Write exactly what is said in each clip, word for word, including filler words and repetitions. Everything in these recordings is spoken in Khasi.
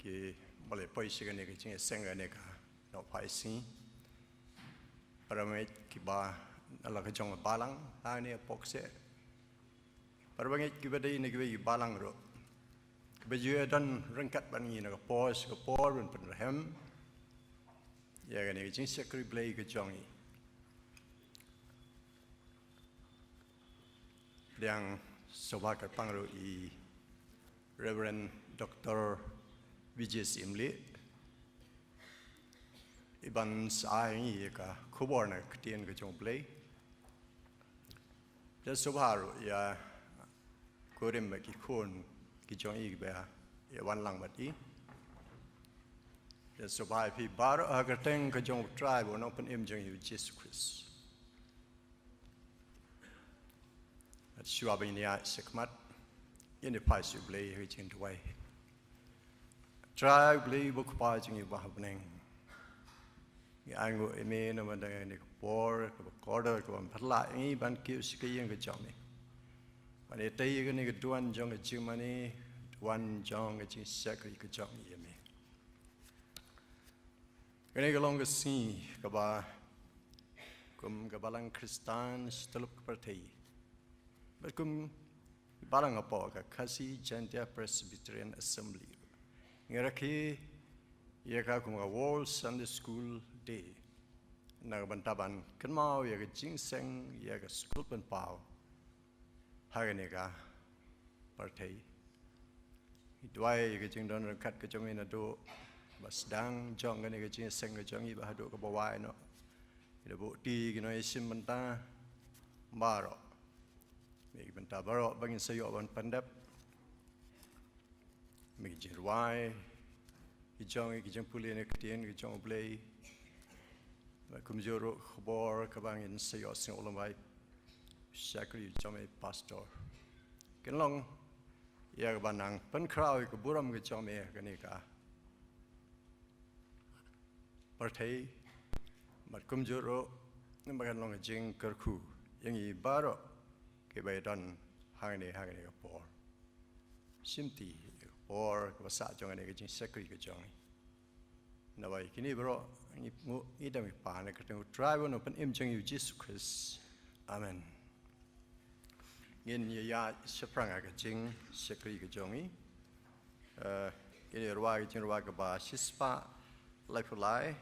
Ki ba la poi sha kane ka jingïaseng kane ka nohphai sngi. Para bangeit kiba na la ka jong balang hangne ha Pokse. Para bangeit kiba dei na kiwei ki balang ruh, kiba ju ïadon ryngkat bad ngi na ka por sha ka por ban pynrhem ïa kane ka jingshakri Blei ka jong ngi. Pdiang sngewbha kyrpang ruh i Reverend Doctor Vijay Syiemlieh, i ban sa ai ngi ïa ka khubor na ka ktien ka jong U Blei. Pdiang sngewbha ruh ïa kurim bad ki khun ki jong i kiba ïa wan lang bad i. Pdiang sngewbha ïa phi baroh ha ka kyrteng ka jong U Trai bad U Nongpynim jong ngi U Jisu Khrist. Bad shuwa ban ïaid shakhmat, ngin ïa phai sha U Blei ha ka jingduwai. Trai U Blei U Kpa jong ngi uba ha bneng, ngi ainguh ïa me namar ba dang ïa kane ka por kaba kordor kaba pynlah ïa ngi ban kiew sha ka ïing ka jong me, ban ïatei ïa kane ka duwan jong ka jingmane, duwan jong ka jingshakri ka jong ngi ïa me. Kane ka long ka sngi kaba kum ka balang Khristan sha tyllup ka pyrthei, bad kum balang hapoh ka Khasi Jaintia Presbyterian Assembly, ngi rakhe ïa ka kum ka World Sunday School Day na ka bynta ban kynmaw ïa ka jingïaseng ïa ka skul pynpaw ha kane ka pyrthei. Ngi duwai ïa ka jingdon ryngkat ka jong ngi naduh ba sdang jong kane ka jingïaseng ka jong ngi bad haduh kaba wai noh. Ngi da buh ti ki nongïashim bynta baroh, me ki bynta baroh ba ngin sa ïoh ban pyndep. Me ki jingrwai ki jong ngi, ki jingpule na ka ktien ka jong U Blei, bad kumjuh ruh ka khubor kaba ngin sa ïohsngew lyngba u shakri jong me Pastor, kin long ïa kaba nang pynkhraw ïa ka burom ka jong me ha kane ka pyrthei, bad kumjuh ruh namar kan long ka jingkyrkhu ïa ngi baroh kiba ïadon hangne ha kane ka por. Shimti ka por kaba sah jong kane ka jingshakri ka jong ngi. Naba ïa kine baroh ngi nguh, ngi dang ïa pan ha ka kyrteng U Trai bad U Nongpynim jong ngi U Jisu Khrist. Amen. Ngin ïa ïaid shaphrang ha ka jingshakri ka jong ngi. Eh, ngin ïa rwai ka jingrwai kaba shispah laiphew lai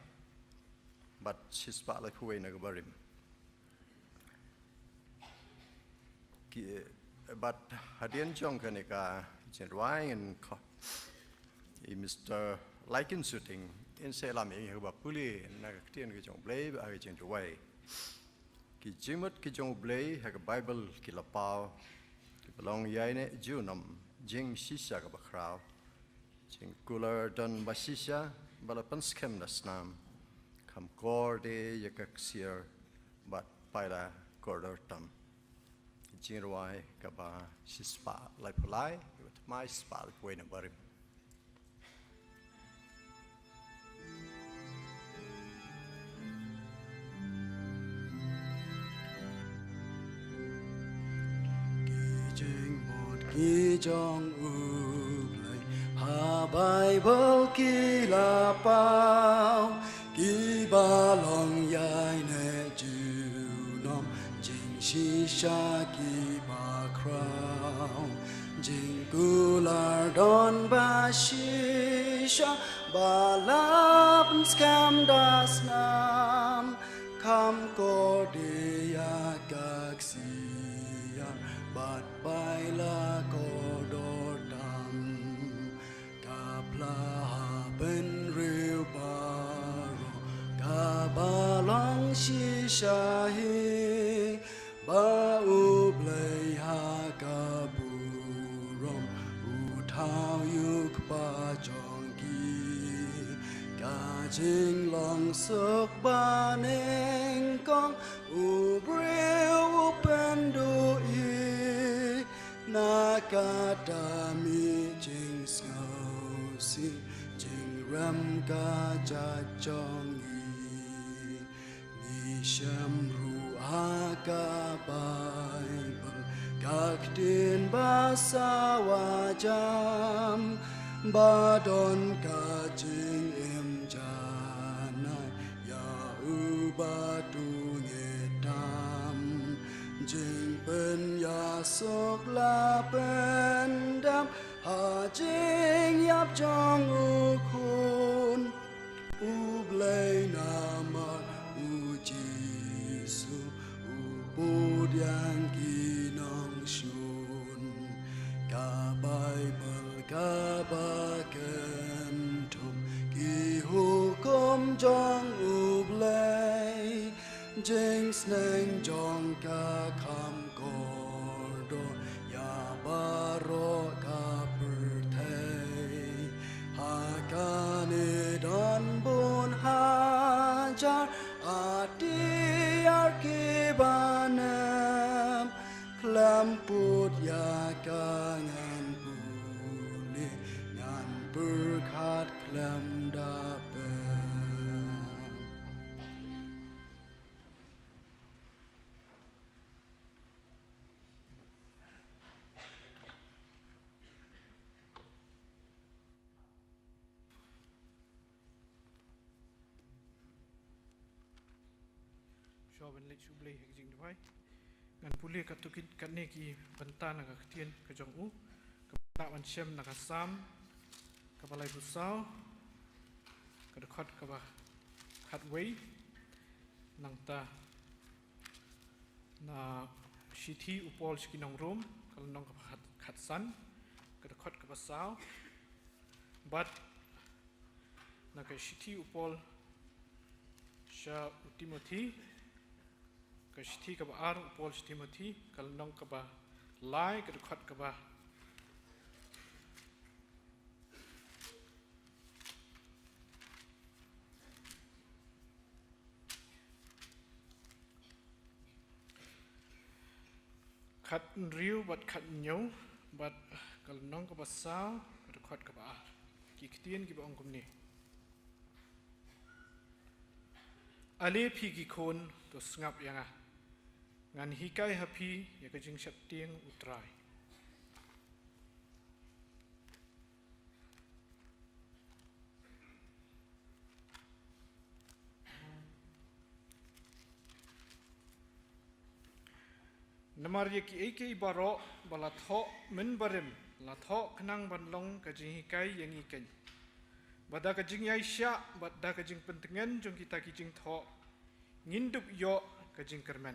bad shispah laiphew wei na ka barim. Ki, bad hadien jong kane ka jingrwai ngin khot i Mister Laikin Suting in sa lam ïa ngi ha kaba pule na ka ktien ka jong U Blei bad ha ka jingrwai. Ki jingmut ki jong U Blei ha ka Baibl ki la paw, kiba long ïaineh junom, jingshisha kaba khraw, jingkular don ba shisha ba la pynskhem da snam, kham kordor ïa ka ksiar bad paila kordor tam. Jingrwai kaba shispah laiphew lai, kaba thymmai shispah laiphew wei na barim. Ki jingmut ki jong U Blei ha Baibl ki la paw, kiba long ïaineh junom, jingshisha kiba khraw, jingkular don ba shisha ba la pynskhem da snam, kham kordor ïa ka ksiar bad paila kordor tam. Ka phla ha bynriew baroh kaba long shisha hi, ba U Blei ha ka burom u thaw ïa u Kpa jong ki. Ka jinglong suk ba nyngkong u briew u pynduh hi, na kata mih jingsngewsih jingrem ka jait jong ngi. Ngi shem ruh ha ka Baibl ka ktien ba sawa jam, Ba don ka jingim janai ïa u ba tu ngi tam, jingpynïasuk la pyndam ha jingïap jong u khun. U Blei namar u Jisu u pdiang ki nongshun. Ka Baibl kaba kynthup ki hukum jong U Blei, jingsneng jong ka kham kordor ïa baroh ka pyrthei. Ha kane don bun hajar atiar kiba nem khlem put ïa ka, ngan pule, ngan pyrkhat khlem da pep. Shuwa ban leit sha U Blei ha ka jingduwai, ngan pule katto katne ki bynta na ka ktien ka jong u, kaba lah ban shem na ka Salm kaba laiphew saw, ka dkhot kaba khatwei, nangta na shithi u Paul sha ki nong Rom, ka lynnong kaba khat, khatsan, ka dkhot kaba saw, bad na ka shithi u Paul sha u Timothi, ka shithi kaba ar u Paul sha Timothi, ka lynnong kaba lai, ka dkhot kaba khathynriew bad khathynñiew, bad ka lynnong kaba saw, ka dkhot kaba ar. Ki ktien kiba ong kumne: Ale phi ki khun, to sngap ïa nga, ngan hikai ha phi ïa ka jingsheptieng U Trai. Namar ïa kiei kiei baroh ba la thoh mynbarim, la thoh khnang ban long ka jinghikai ïa ngi keiñ, ba da ka jingïaishah bad da ka jingpyntngen jong kita ki jingthoh ngin dup ïoh ka jingkyrmen.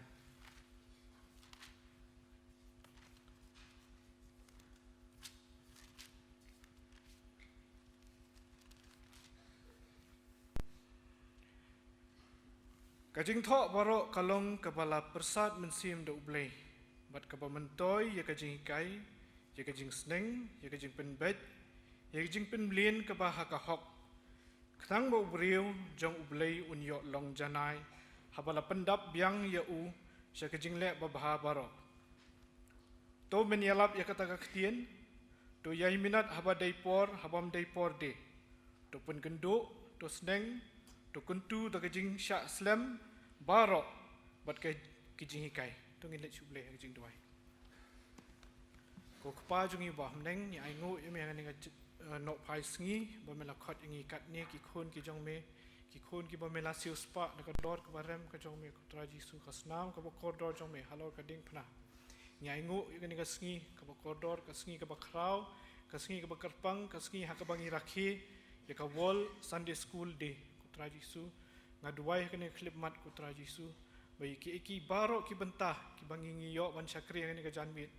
Ka jingthoh baroh ka long kaba la pyrsad mynsiem da U Blei, bad kaba myntoi ïa ka jinghikai, ïa ka jingsneng, ïa ka jingpynbeit, ïa ka jingpynmlien kaba ha ka hok, khnang ba u briew jong U Blei un ïoh long janai, haba la pyndap biang ïa u sha ka jingleh babha baroh. To men ïalap ïa kata ka ktien, to ïai minot haba dei por, haba'm dei por de. To pynkynduh, to sneng, to kyntu da ka jingshah slem baroh bad ka, ki jinghikai. To ngin leit sha U Blei ha ka jingduwai. Ko Kpa jong ngi uba ha bneng, ngi ainguh ïa me ha kane ka ji-, eh, nohphai sngi ba me la khot ïa ngi katne ki khun ki jong me, ki khun kiba me la siewspah da ka dor kaba rem ka jong me, ko Trai Jisu, ka snam kaba kordor jong me halor ka diengphna. Ngi ainguh ïa kane ka sngi kaba kordor, ka sngi kaba khraw, ka sngi kaba kyrpang, ka sngi ha kaba ngi rakhe ïa ka World Sunday School Day, ko Trai Jisu. Nga duwai ha kane ka khyllipmat, ko Trai Jisu, ba ïa kiei kiei baroh ki bynta kiba ngi, ngi ïoh ban shakri ha kane ka janmiet,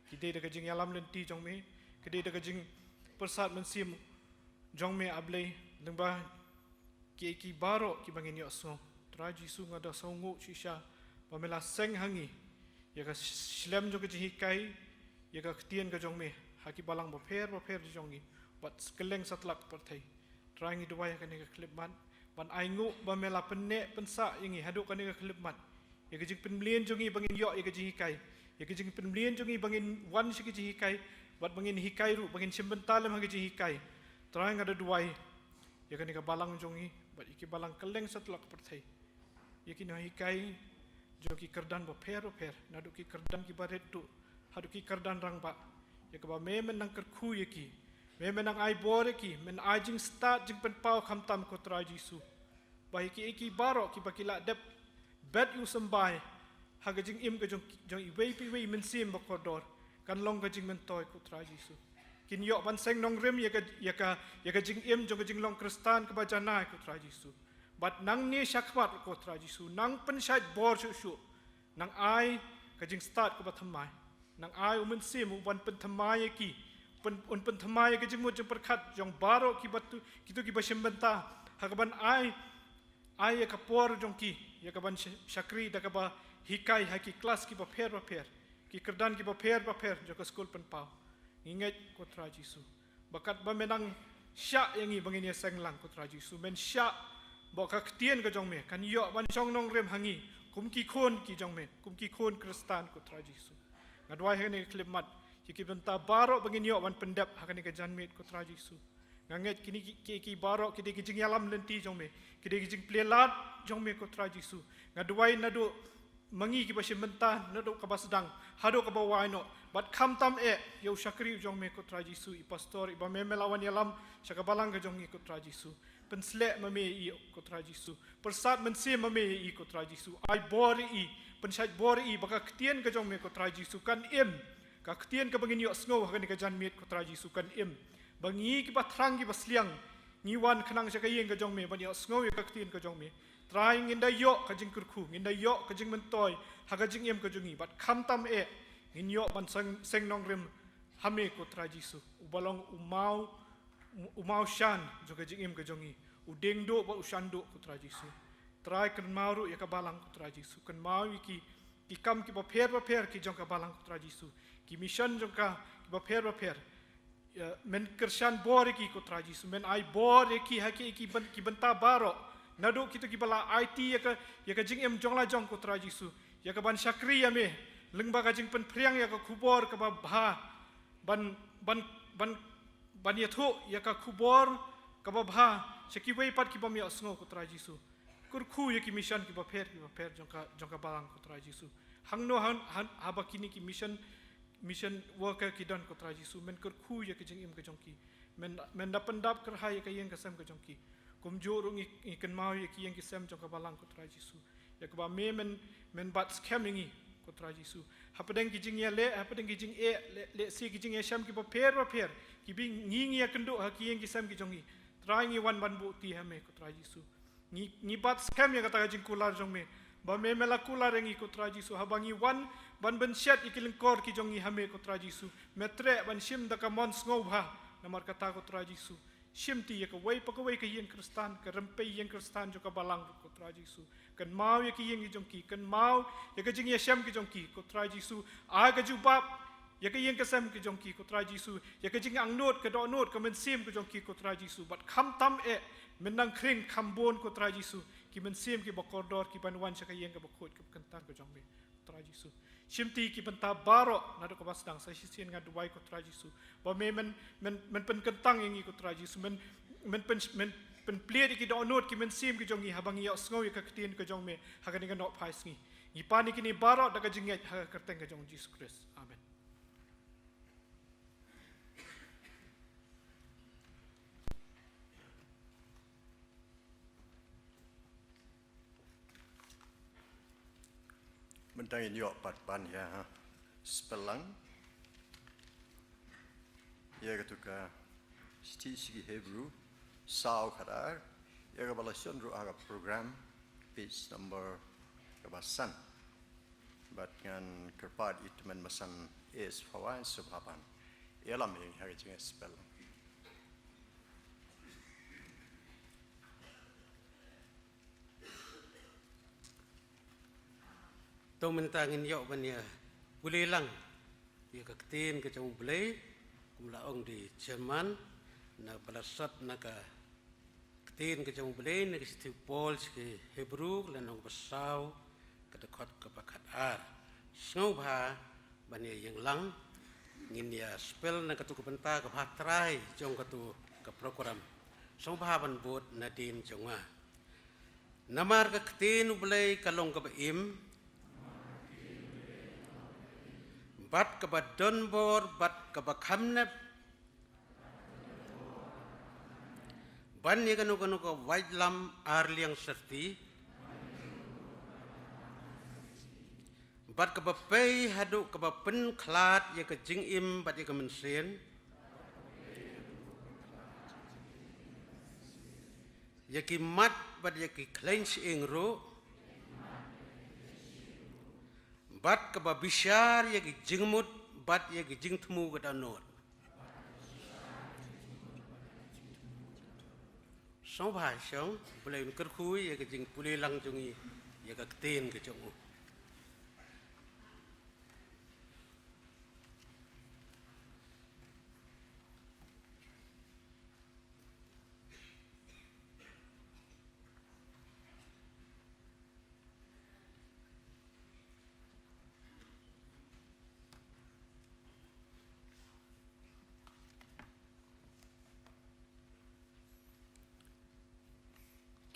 ki dei da ka jingïalam lynti jong me, ki dei da ka jingpyrsad mynsiem jong me, A Blei, lyngba kiei kiei baroh kiba ngin ïohsngew. Trai Jisu, nga da sngewnguh shisha ba me la seng ha ngi ïa ka shlem jong ka jinghikai ïa ka ktien ka jong me ha ki balang bapher bapher jong ngi, bad kylleng satlak pyrthei. Trai, ngi duwai ha kane ka khyllipmat ban ainguh ba me la pynneh pynsah ïa ngi haduh kane ka khyllipmat, ïa ka jingpynmlien jong ngi ba ngin ïoh ïa ka jinghikai, ïa ka jingpynmlien jong ngi ba ngin wan sha ka jinghikai, bad ba ngin hikai ruh, ba ngin shim bynta lem ha ka jinghikai. Trai, nga da duwai ïa kane ka balang jong ngi bad ïa ki balang kylleng satlak pyrthei, ïa ki nonghikai jong ki kyrdan bapher bapher, naduh ki kyrdan kiba rit duh haduh ki kyrdan rangbah, ïa kaba me men nang kyrkhu ïa ki Me men nang ai bor ïa ki, men ai jingstad jingpynpaw khamtam ko Trai Jisu. Ba ïa ki, ïa ki baroh kiba ki la dep bet ïa u symbai ha ka jingim ka jong, jong iwei pa iwei i mynsiem ba kordor, kan long ka jingmyntoi ko Trai Jisu. Kin ïoh ban seng nongrim ïa ka, ïa ka, ïa ka jingim jong ka jinglong Khristan kaba janai ko Trai Jisu. Bad nangne shakhmat ko Trai Jisu, nang pynshait bor shuh shuh. Nang ai ka jingstad kaba thymmai. Nang ai u Mynsiem u ban pynthymmai ïa ki. Pyn-, un pynthymmai ïa ka jingmut jingpyrkhat jong baroh kiba tu, kito kiba shim bynta ha kaban ai, ai ïa ka por jong ki ïa kaban sh-, shakri da kaba hikai ha ki klas kiba pher bapher, ki kyrdan kiba pher bapher jong ka Skul Pynpaw. Ngi ngeit ko Trai Jisu ba katba men nang shah ïa ngi ba ngin ïaseng lang ko Trai Jisu, men shah ba ka ktien ka jong me kan ïoh ban shong nongrim ha ngi kum ki khun ki jong me, kum ki khun Khristan ko Trai Jisu. Nga duwai ha kane ka khyllipmat ïa ki bynta baroh ba ngin ïoh ban pyndep ha kane ka janmiet ko Trai Jisu. Nga ngeit kine ki, ki, ki baroh ki dei ki jingïalam lynti jong me, ki dei ki jingplie lad jong me ko Trai Jisu. Nga duwai naduh ma ngi kiba shim bynta naduh kaba sdang haduh kaba wai noh, bad khamtam eh ïa u shakri u jong me ko Trai Jisu, i pastor iba me, me la wan ïalam sha ka balang ka jong ngi ko Trai Jisu. Pynsleh ma me ïa i ko Trai Jisu. Pyrsad mynsiem ma me ïa i ko Trai Jisu. Ai bor ïa i, pynshait bor ïa i ba ka ktien ka jong me ko Trai Jisu kan im. Ka ktien kaba ngin ïohsngew ha kane ka janmiet ko Trai Jisu kan im. Ba ngi kiba thrang kiba sliang ngi wan khnang sha ka ïing ka jong me ban ïohsngew ïa ka ktien ka jong me. Trai, ngin da ïoh ka jingkyrkhu, ngin da ïoh ka jingmyntoi ha ka jingim ka jong ngi, bad khamtam eh ngin ïoh ban seng, seng nongrim ha me ko Trai Jisu, uba long u maw, u maw shan jong ka jingim ka jong ngi, u dieng duh bad u shan duh ko Trai Jisu. Trai, kynmaw ruh ïa ka balang ko Trai Jisu, kynmaw ïa ki, ki kam kiba pher bapher ki jong ka balang ko Trai Jisu, ki mission jong ka kiba pher bapher. Ïa, men kyrshan bor ïa ki ko Trai Jisu, men ai bor ïa ki ha ki, ki byn-, ki bynta baroh. Naduh kito kiba la aiti ïa ka, ïa ka jingim jong la jong ko Trai Jisu, ïa kaban shakri ïa me lyngba ka jingpynphriang ïa ka khubor kaba bha, ban, ban, ban, ban ïathuh ïa ka khubor kaba bha sha kiwei pat ki bym ïohsngew ko Trai Jisu. Kyrkhu ïa ki mission kiba pher kiba pher jong ka, jong ka balang ko Trai Jisu. Hangno han, han, haba kine ki mission, mission worker ki don ko Trai Jisu, men kyrkhu ïa ka jingim ka jong ki. Men, men da pyndap kyrhai ïa ka ïing ka sem ka jong ki. Kumjuh ruh ngi, ngi kynmaw ïa ki ïing ki sem jong ka balang ko Trai Jisu, ïa kaba me men, men bat skhem ïa ngi ko Trai Jisu. Hapdeng ki jingïaleh, hapdeng ki jingeh, leh, lehse ki jingïashem kiba pher bapher kiba ngi, ngi ïakynduh ha ki ïing ki sem ki jong ngi, Trai, ngi wan ban buh kti ha me ko Trai Jisu. Ngi, ngi bat skhem ïa kata ka jingkular jong me, ba me, me la kular ïa ngi ko Trai Jisu, haba ngi wan ban pynshet ïa ki lyngkor ki jong ngi ha me ko Trai Jisu, me treh ban shim da ka mon sngewbha. Namar kata ko Trai Jisu, shimti ïa kawei pa kawei ka ïing Khristan, ka rympei ïing Khristan jong ka balang ko Trai Jisu. Kynmaw ïa ki ïing ki jong ki, kynmaw ïa ka jingïashem ki jong ki ko Trai Jisu. Ai ka jubab ïa ka ïing ka sem ka jong ki ko Trai Jisu, ïa ka jingangnud ka dohnud ka mynsiem ka jong ki ko Trai Jisu. Bad khamtam eh, men nang khring kham bun ko Trai Jisu, ki mynsiem kiba kordor kiban wan sha ka ïing kaba khuid kaba kyntar ka jong me ko Trai Jisu. Shimti ki bynta baroh naduh kaba sdang sa shisien, nga duwai ko Trai Jisu, ba me men, men, men pynkyntang ïa ngi ko Trai Jisu, men, men pyn, men pynplied ïa ki dohnud ki mynsiem ki jong ngi haba ngi ïohsngew ïa ka ktien ka jong me ha kane ka nohphai sngi. Ngi pan ïa kine baroh da ka jingngeit ha ka kyrteng ka jong Jisu Khrist. Amen. Mynta ngin ïoh pat ban ïa spellang ïa katu ka shithi sha ki Hebru saw khadar, ïa kaba la shon ruh ha ka program, page number kaba san. Bad ngan kyrpad ïa i tymmen basan S Phawan sngewbha ban ïalam ïa ngi ha ka jingspellang. To mynta ngin ïoh ban ïa pule lang ïa ka ktien ka jong U Blei, kum la ong da i chairman, na ba la sot na ka ktien ka jong U Blei na ka shithi u Paul sha ki Hebru, ka lynnong ba saw, ka dkhot kaba khatar. Sngewbha ban ïa ïeng lang, ngin ïa spel na katu ka bynta kaba trai jong katu ka program. Sngewbha ban bud nadien jong nga. Namar ka ktien U Blei ka long kaba im, bad kaba don bor, bad kaba kham nep, Ban ïa kano kano ka waitlam ar liang syrti, bad kaba pei haduh kaba pynkhlad ïa ka jingim bad ïa ka mynsiem, ïa ki mat bad ïa ki khleiñ shyieng ruh, bad kaba bishar ïa ki jingmut bad ïa ki jingthmu ka dohnud. Sngewbha shong, U Blei un kyrkhu ïa ka jingpule lang jong ngi ïa ka ktien ka jong u.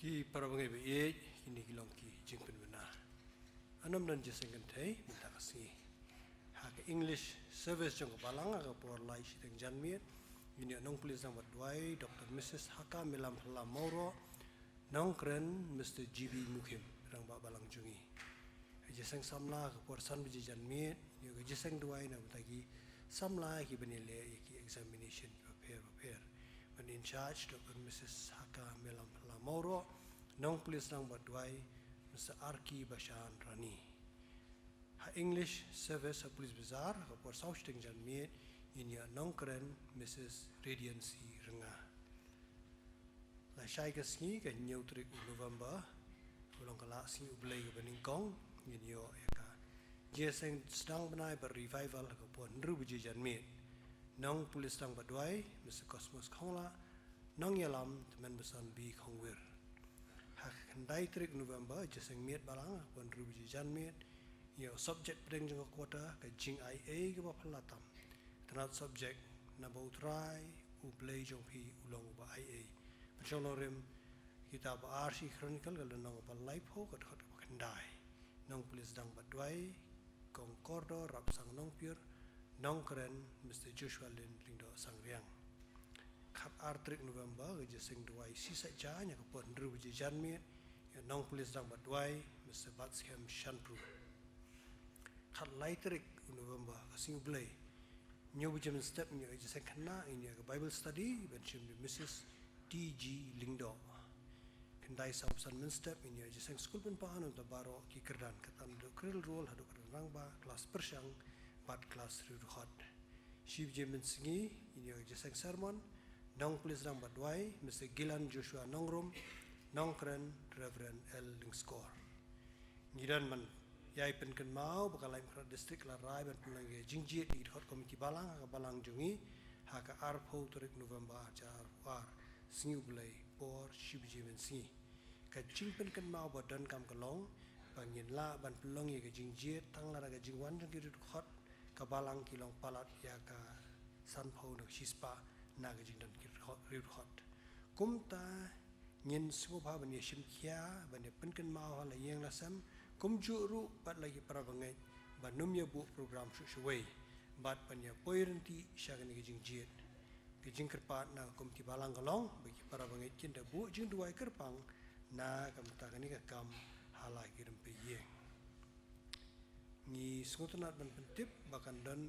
Ki para bangeit ba ïeit, kine ki long ki jingpynbna. Ynnym don jingïaseng kynthei mynta ka sngi. Ha ka English service jong ka balang ha ka por lai shiteng janmiet, ngin ïoh Nongpulit Sdang Batduwai, Doctor Missus Haka Milam Phala Mawroh, Nongkren Mister G B Mukhim, Rangbah Balang jong ngi. Ka jingïaseng samla ha ka por san baje janmiet, ngin ïoh ka jingïaseng duwai na ka bynta ki samla kiba ïaleh ïa ki examination kiba pher bapher. Ban in charge Doctor Missus Haka Milam Phala Mawroh, Nongpulit Sdang Batduwai, Mister Arki Bashan Rani. Ha English service ha Police Bazar, ha ka por saw shiteng janmiet, ngin ïoh Nongkren Missus Radiancy Rynga. Lashai ka sngi, ka hynñiew tarik u November, ka long ka lad sngi U Blei kaba nyngkong, ngin ïoh ïa ka jingïaseng sdang bnai bad revival ha ka por hynriew baje janmiet. Nongpulit Sdang Batduwai, Mister Cosmos Khongla, Nongïalam Tymmen Basan B Khongwir. Ha ka khyndai tarik November, jingïaseng miet balang, ha ka por hynriew baje janmiet, ïa u subject pdeng jong ka quarter, ka jingai ei kaba phylla tam. Tnat subject, naba U Trai U Blei jong phi u long uba ai ei. Pynshong nongrim, kitab ba ar shi Chronicle, ka lynnong ba laiphew, ka dkhot kaba khyndai. Nongpulit Sdang Batduwai, Kong Kordor Rapsang Nongpyur, Nongkren Mister Joshua Lin Lyngdoh Sangriang. Khat ar tarik November, ka jingïaseng duwai shisha ïa ka por hynriew baje janmiet, ïa Nongpulit Sdang Batduwai, Mister Batskhem Shanpru. Khat lai tarik u November, ka sngi U Blei. Hynñiew baje mynstep ngin ïoh jingïaseng khynnah, ngin ïoh ka Bible study, ban shim da Missus T G Lyngdoh. Khyndai saw phew san mynstep ngin ïoh jingïaseng skul pynpaw na ka bynta baroh ki kyrdan, kata naduh cradle roll haduh kyrdan rangbah, klas pyrshang bad klas riewdkhot. Shi baje mynsngi ngin ïoh jingïaseng sermon, Nongpulit Sdang Batduwai, Mister Gilan Joshua Nongrum, Nongkren Reverend L Lyngskor. Ngi don ban ïai pynkynmaw ba ka Laitumkhrah District ka la rai ban pynlong ïa ka jingjied ïa ki dkhot komiti balang ha ka balang jong ngi ha ka arphew tarik November arhajar arphew ar, sngi U Blei, por shi baje mynsngi. Ka jingpynkynmaw ba donkam ka long ba ngin lah ban pynlong ïa ka jingjied tang lada ka jingwan jong ki riewdkhot ka balang ki long palat ïa ka sanphew na ka shispah na ka jingdon ki riewdkhot. Kumta ngin sngewbha ban ïa shim khia, ban ïa pynkynmaw ha la ïing la sem, kumjuh ruh bad la ki para bangeit, ban ym ïa buh program shuh shuh wei, bad ban ïa poi ryntih sha kane ka jingjied. Ka jingkyrpad na ka komiti balang ka long ba ki para bangeit kin da buh jingduwai kyrpang na ka bynta kane ka kam ha la ki rympei ïing. Ngi sngewtynnat ban pyntip ba kan don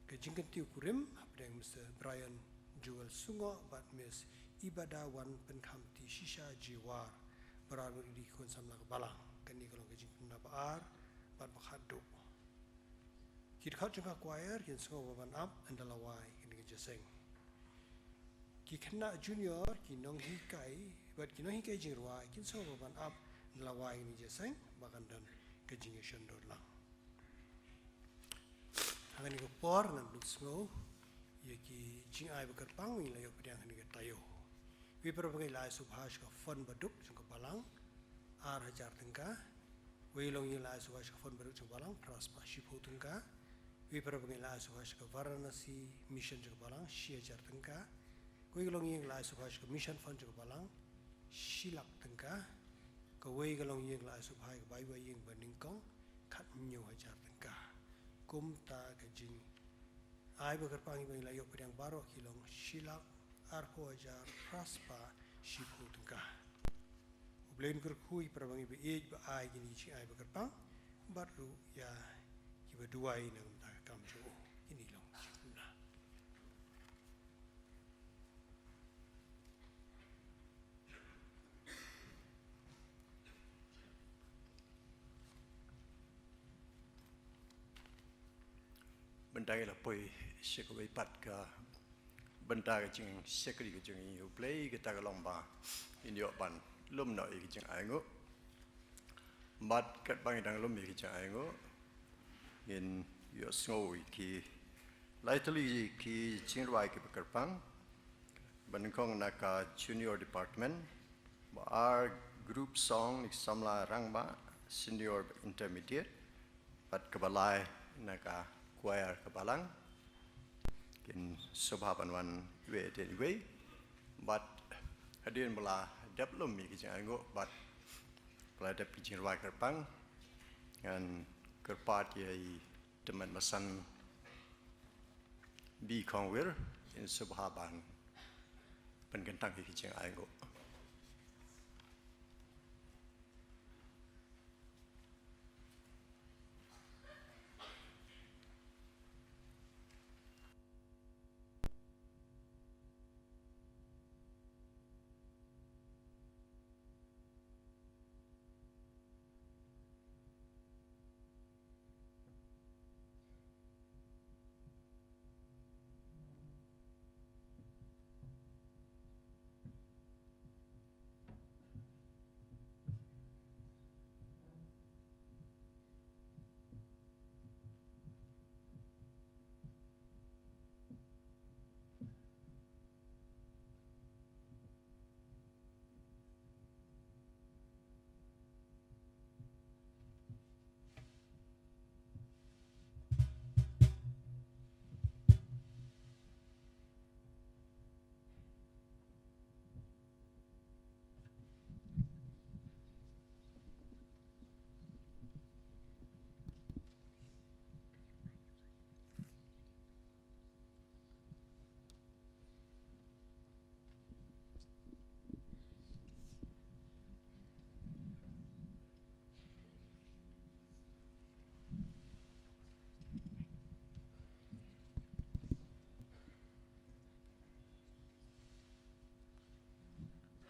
ka jingkyntiew kurim hapdeng Mister Brian Joel Sungoh bad Miss Ibadawan Pynkhamti Shisha Jewar, baroh ngut ki khun samla ka balang. Kane ka long ka jingpynbna ba ar bad ba khatduh. Ki dkhot jong ka choir kin sngewbha ban ap ynda la wai kane ka jingïaseng. Ki khynnah junior, ki nonghikai bad ki nonghikai jingrwai kin sngewbha ban ap ynda la wai kane ka jingïaseng ba kan don ka jingïashon dur lang. Ha kane ka por ngan pynsngew ïa ki jingai ba kyrpang, ngin la ïoh pdiang ha kane ka taïew. Wei para bangeit la ai sngewbha sha ka fund baduk jong ka balang, ar hajar tyngka. Wei longïing la ai sngewbha sha ka fund baduk jong ka balang, phra spah shiphew tyngka. Wei para bangeit la ai sngewbha sha ka Varanasi Mission jong ka balang, shi hajar tyngka. Kawei ka longïing la ai sngewbha sha ka Mission Fund jong ka balang, shi lak tyngka. Kawei ka longïing la ai sngewbha ïa ka Bai Wai Ïing ba nyngkong, khathynñiew hajar tyngka. Kumta ka jing ai ba kyrpang ba ngi la ïoh pdiang baroh ki long shi lak arphew hajar phra spah shiphew tyngka. U Blei un kyrkhu ïa para bangeit ba ïeit ba ai kine ki jingai ba kyrpang, bad ruh ïa kiba duwai na ka bynta ka kam jong u. Kine long ki jingkyrkhu. Mynta ngi la poi sha kawei pat ka bynta ka jingshakri ka jong ngi ïa U Blei, kata ka long ba ngin ïoh ban lum noh ïa ka jingainguh. Bad katba ngi dang lum ïa ka jingainguh, ngin ïohsngew ïa ki lai tylli ki jingrwai kiba kyrpang, ba nyngkong na ka junior department, ba ar group song na ki samla rangbah, senior bad intermediate, bad kaba lai na ka choir ka balang. Kin sngewbha ban wan iwei hadien iwei. Bad hadien ba la dep lum ïa ki jingainguh bad ba la dep ki jingrwai kyrpang, ngan kyrpad ïa i Tymmen Basan B. Kongwir, in sngewbha ban pynkyntang ïa ki jingainguh.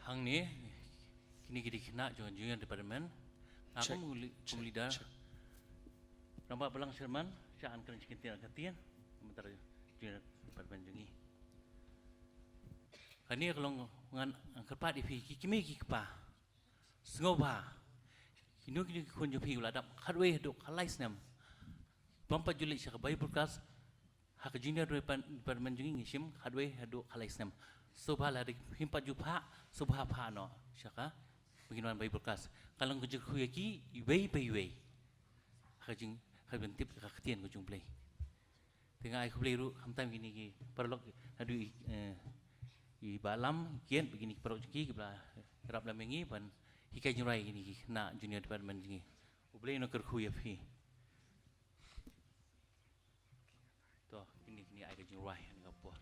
Hangne, kine ki dei ki khynnah jong junior department. Nga kum li-, kum leader. Check. Rangbah Balang Sherman, sha an kren shi kyntien ar kyntien. Mynta junior department jong ngi. Kane ka long ngan, ngan kyrpad ïa phi ki kmie ki kpa. Sngewbha. Kino kino ki khun jong phi ba la dap khatwei haduh khatlai snem, bym pat ju leit sha ka Bible class ha ka junior department jong ngi, ngi shim khatwei haduh khatlai snem. Sngewbha lada phim pat ju phah, sngewbha phah noh sha kaba kin wan Bible class. Ka long ka jingkyrkhu ïa ki iwei pa iwei. Ha ka jing, ha ka ban tip ka ktien ka jong U Blei. Te nga ai khublei ruh khamtam kine ki paralok, naduh i, eh, i Bah Lam, Kiet, bad kine ki paralok jong ki kiba la ïarap lem ïa ngi ban hikai jingrwai kine ki khynnah junior department jong ngi. U Blei un kyrkhu ïa phi. To, kine, kine ai ka jingrwai ha kane ka por.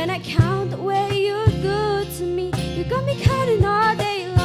When I count the way you're good to me, you got me counting all day long.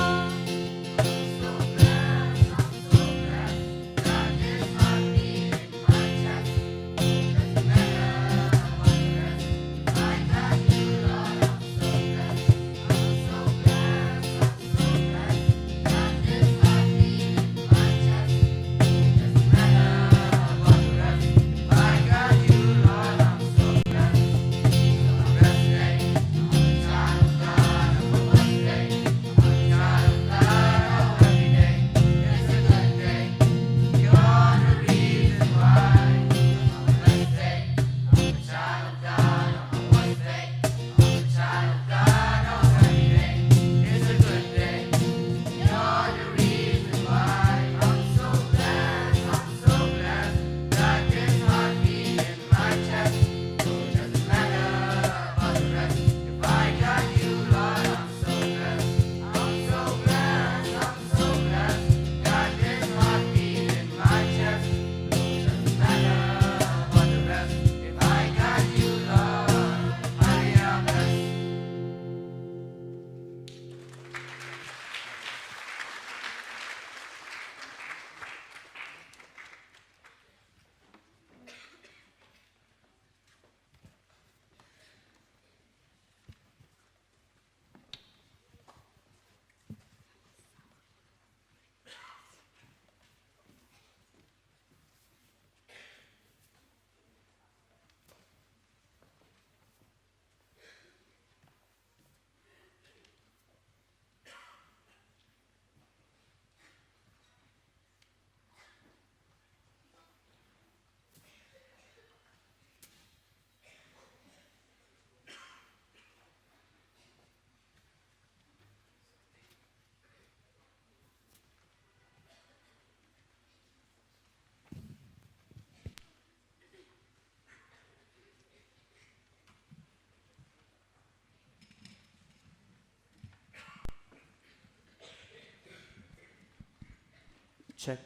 Check.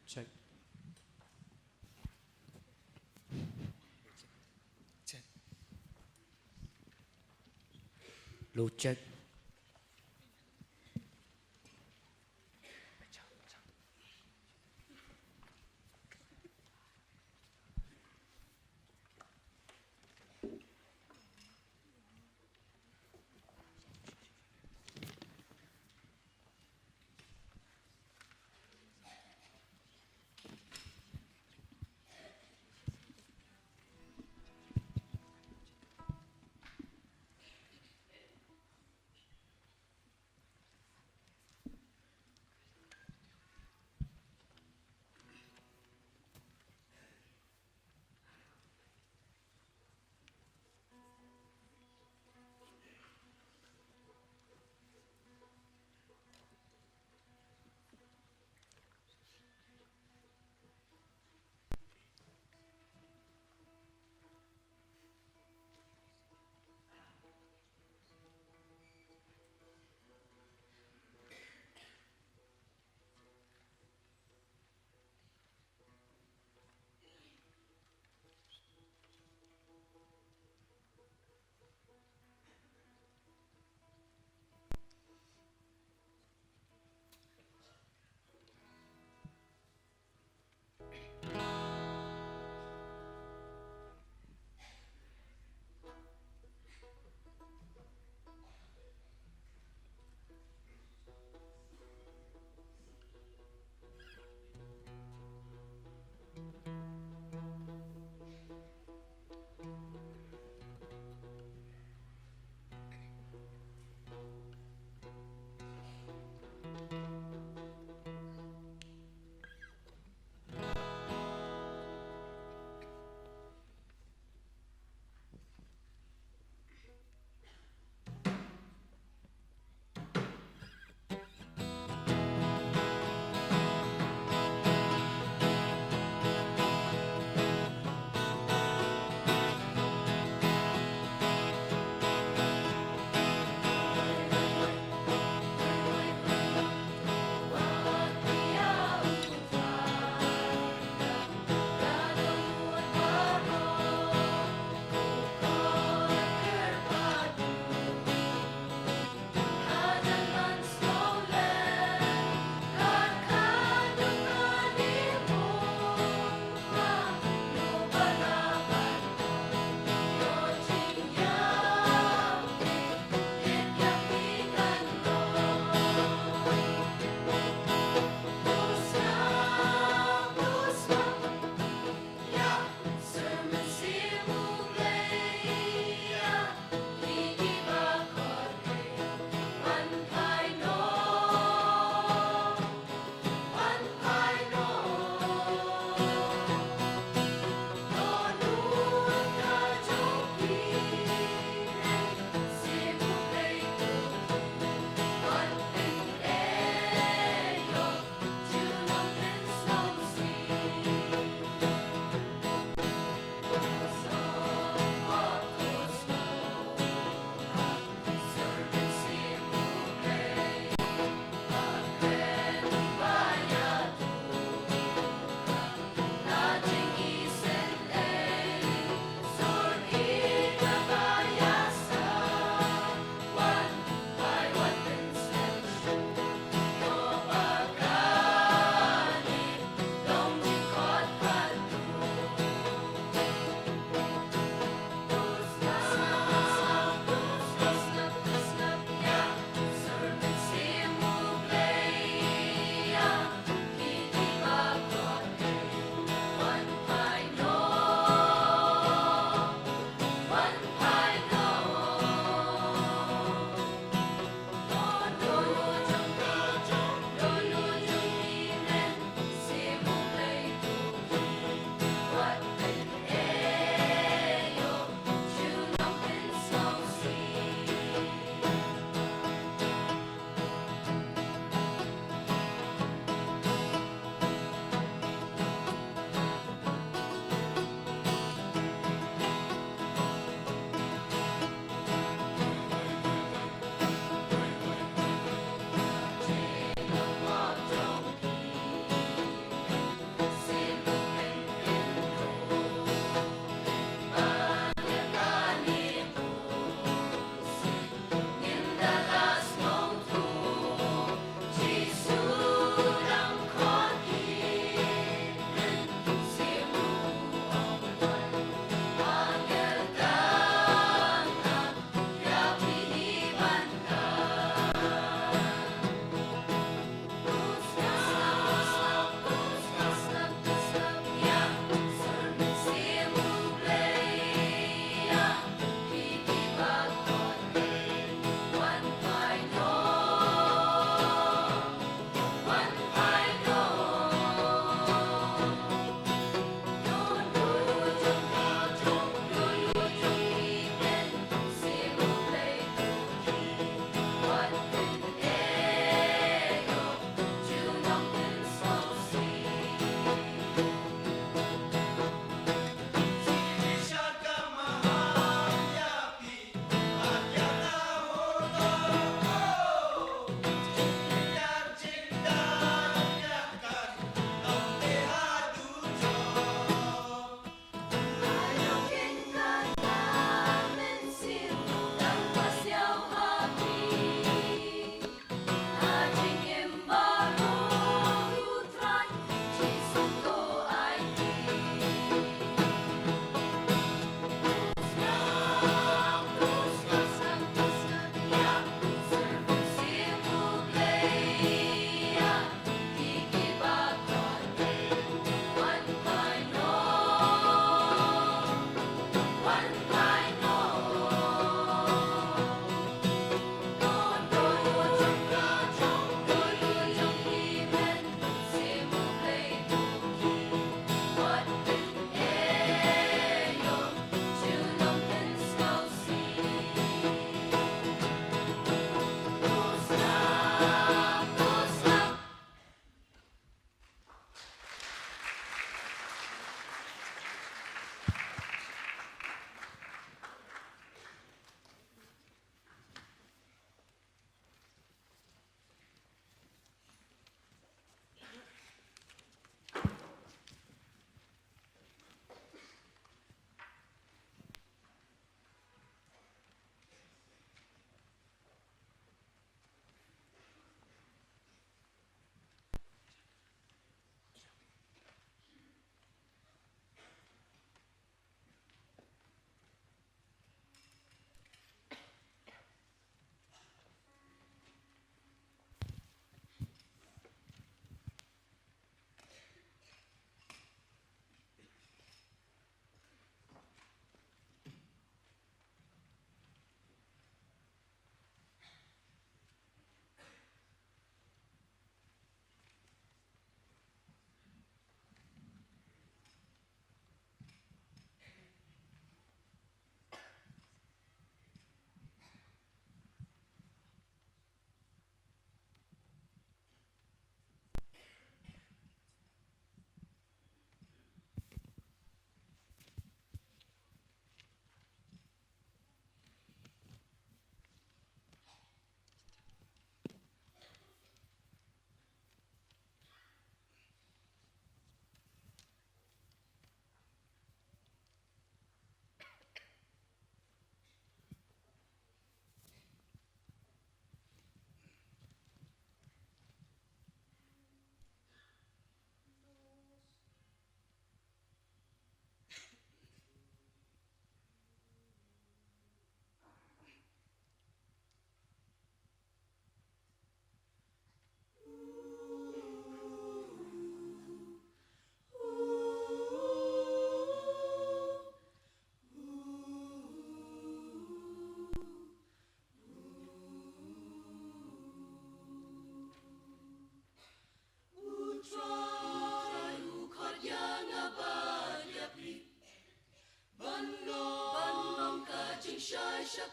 Check. Check. Low check.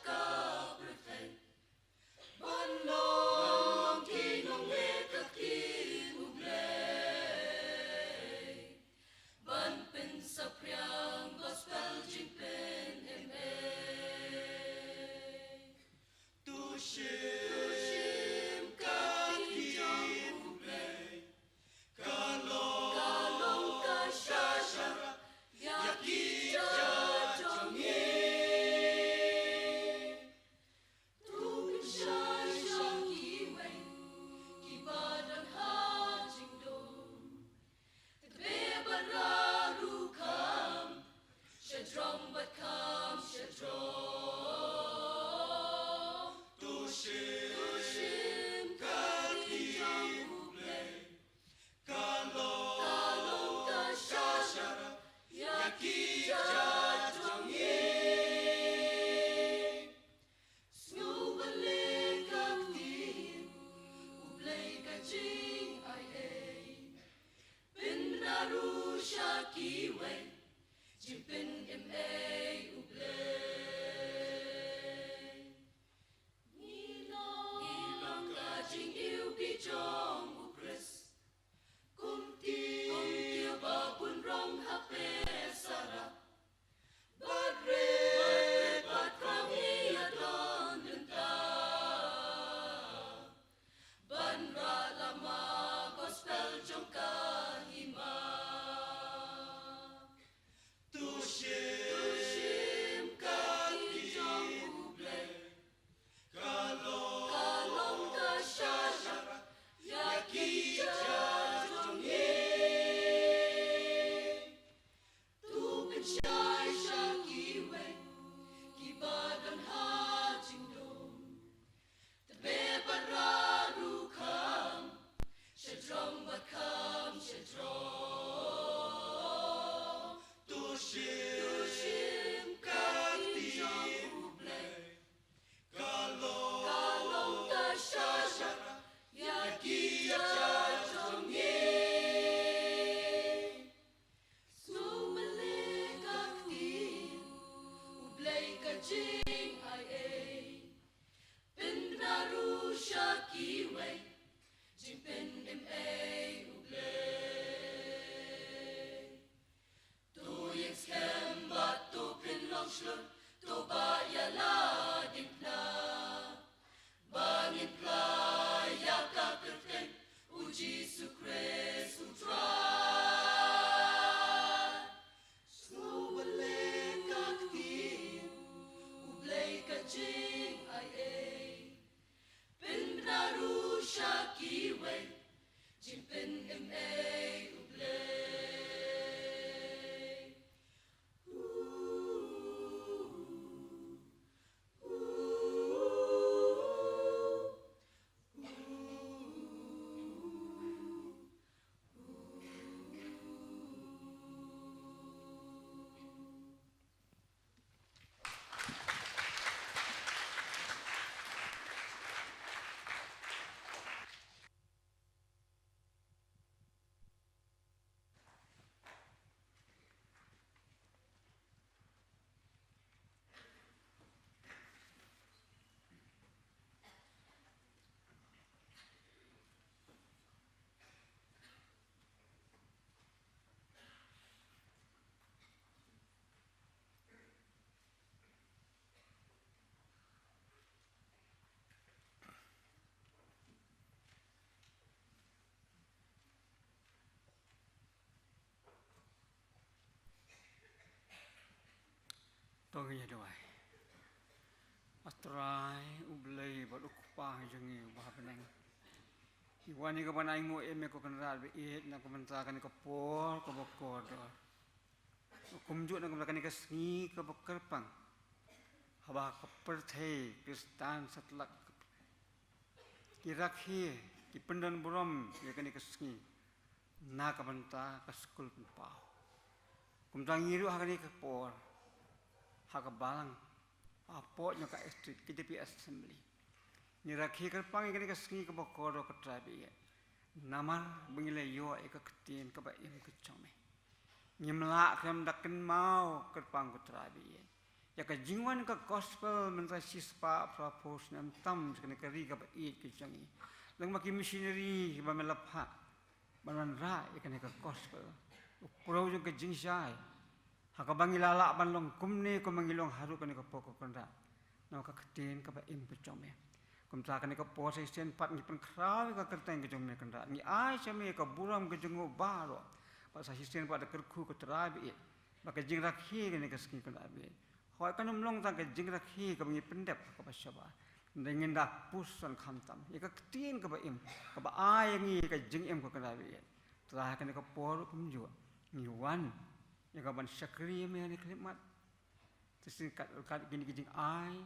ka pyrthei ban long ki nongleh ka ktien U Blei, ban pynsaphriang gospel jingpynim ei. To shim ka ktien U Blei, ka long, ka long ka shah sharak ïa ki jait jong ngi. To pynshai sha kiwei kiba don ha jingdum, te bad ruh kham shajrong bad kham shajrong. To shim, to shim ka ktien U Blei, ka long, ka long ka shah sharak ïa ki jait jong ngi. Sngewbha leh ka ktien U Blei ka jingaiei, pynbna ruh sha kiwei jingpynim ei U Blei. Ngi long, ngi long ka jingiwbih jong U Khrist, kum tiew, kum tiew ba bun rong ha pyrsa. Bad rit, bad rit, bad rong ïa don bynta ban rah lama gospel jong ka hima. To shim, to shim ka ktien U Blei, ka long, ka long ka shah sharak ïa ki jait jong ngi. To pynshai sha kiwei kiba don ha jingdum, te bad ruh kham shajrong bad kham shajrong. To shim, to shim ka ktien U Blei, ka long, ka long ka shah sharak ïa ki jait jong ngi. Sngewbha leh ka ktien U Blei ka jingaiei, pynbna ruh sha kiwei jingpynim ei U Blei. To ïeng skhem bad to pynlong shlur, to ba ïa la diengphna, ba ngin phla ïa ka kyrteng U Jisu Khrist U Trai. Sngewbha leh ka ktien U Blei ka jingaiei, pynbna ruh sha kiwei jingpynim ei U Blei. To ngin ïa duwai. A Trai U Blei bad U Kpa jong ngi uba ha bneng, ngi wan ïa ka ban ainguh ïa me ko Kynrad ba ïeit na ka bynta kane ka por kaba kordor. Kumjuh na ka bynta kane ka sngi kaba kyrpang, haba ka pyrthei Khristan satlak ki rakhe, ki pyndon burom ïa kane ka sngi na ka bynta ka skul pynpaw. Kumta ngi ruh ha kane ka por, ha ka balang, hapoh jong ka district, K J P Assembly, ngi rakhe kyrpang ïa kane ka sngi kaba kordor ko Trai ba ïeit, namar ba ngi la ïoh ïa ka ktien kaba im ka jong me. Ngim lah khlem da kynmaw kyrpang ko Trai ba ïeit. Ïa ka jingwan ka gospel mynta shispah phra phew snem tam sha kane ka ri kaba ïeit ka jong ngi. Lem bad ki missionary kiba me la phah ban wanrah ïa kane ka gospel. U pyrshah jong ka jingshai. Ha kaba ngi la lah ban long kumne kumba ngi long haduh kane ka por, ko Kynrad. Namar ka ktien kaba im ka jong me. Kumta kane ka por sa shisien pat ngi pynkhraw ïa ka kyrteng ka jong me, Kynrad. Ngi ai sha me ka burom ka jong u baroh. Bad sa shisien pat da kyrkhu, ko Trai ba ïeit, ba ka jingrakhe kane ka sngi, Kynrad ba ïeit, hooid kan ym long tang ka jingrakhe kaba ngi pyndep kaba shabar. Hynrei ngin da puson khamtam ïa ka ktien kaba im, kaba ai ïa ngi ka jingim, ko Kynrad ba ïeit. Trai, ha kane ka por kumjuh ngi wan ïa ka ban shakri ïa me ha kane ka khyllipmat. Te shisien kat, kat kine ki jingai,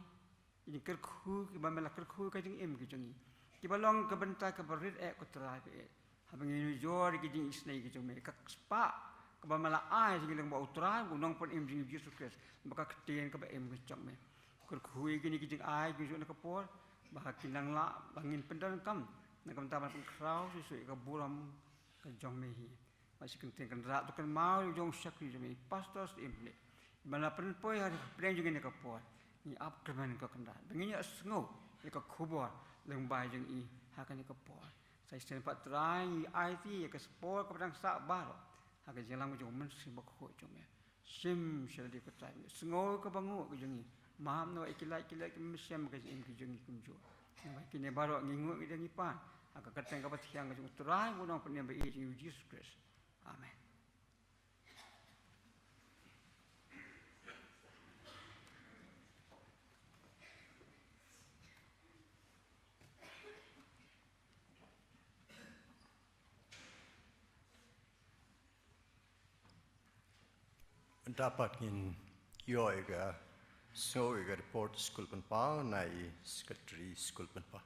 ki jingkyrkhu kiba me la kyrkhu, ka jingim ka jong ngi, kiba long ka bynta kaba rit eh, ko Trai ba ïeit. Haba ngi nujor ki jingisynei ki jong me, ka spah kaba me la ai jong ngi lyngba u Trai, u Nongpynim jong ngi Jisu Khrist, bad ka ktien kaba im ka jong me. Kyrkhu ïa kine ki jingai kumjuh na ka por, ba kin nang lah ba ngin pyndonkam na ka bynta ban pynkhraw shuh shuh ïa ka burom ka jong me hi. Bad sha ka ktien, Kynrad, to kynmaw ïa u jong u shakri jong me, Pastor Syiem Hynnieh, ba la pynpoi ha ka pdeng jong ngi ha kane ka por. Ngi ap kyrmen, ko Kynrad, ba ngin ïohsngew ïa ka khubor lyngba jong i ha kane ka por. Sa shisien pat Trai ngi aiti ïa ka por kaba dang sah baroh ha ka jingïalam jong u Mynsiem Bakhuid jong me. Shim sha lade, ko Trai, sngew ïa ka banguh ka jong ngi. Map noh ïa ki lait ki lait ki mynsiem, ka jingim ka jong ngi kumjuh. Namar kine baroh ngi nguh, ngi dang, ngi pan ha ka kyrteng kaba thiang ka jong u Trai, u Nongpynim ba ïeit jong ngi, u Jisu Khrist. Amen. Mynta pat ngin ïoh ïa ka, sngew ïa ka report Skul Pynpaw na i Secretary Skul Pynpaw.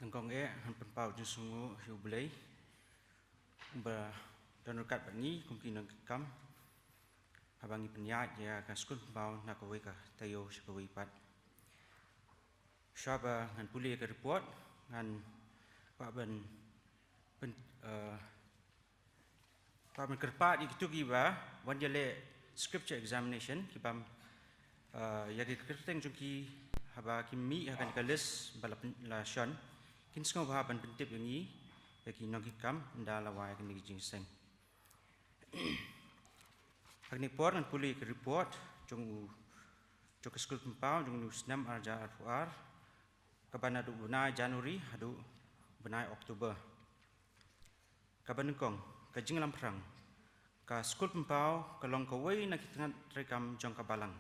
Nyngkong eh ngan pynpaw jingsngewnguh ïa U Blei uba don ryngkat bad ngi kum ki nongkitkam haba ngi pynïaid ïa ka Skul Pynpaw na kawei ka taïew sha kawei pat. Shuwa ba ngan pule ïa ka report, ngan kwah ban pyn-, eh, kwah ban kyrpad ïa kito kiba wan ïaleh scripture examination, ki bym, eh, ïa ki kyrteng jong ki haba kim mih ha kane ka list ba la pyn-, la shon, kin sngewbha ban pyntip ïa ngi, ïa ki nongkitkam, ynda la wai kane ka jingïaseng. Ha kane ka por ngan pule ïa ka report jong u, jong ka Skul Pynpaw jong une u snem ar hajar arphew ar, kaba naduh u bnai January haduh u bnai October. Kaba nyngkong, ka jingïalam phrang. Ka Skul Pynpaw ka long kawei na ki tnat treikam jong ka Balang.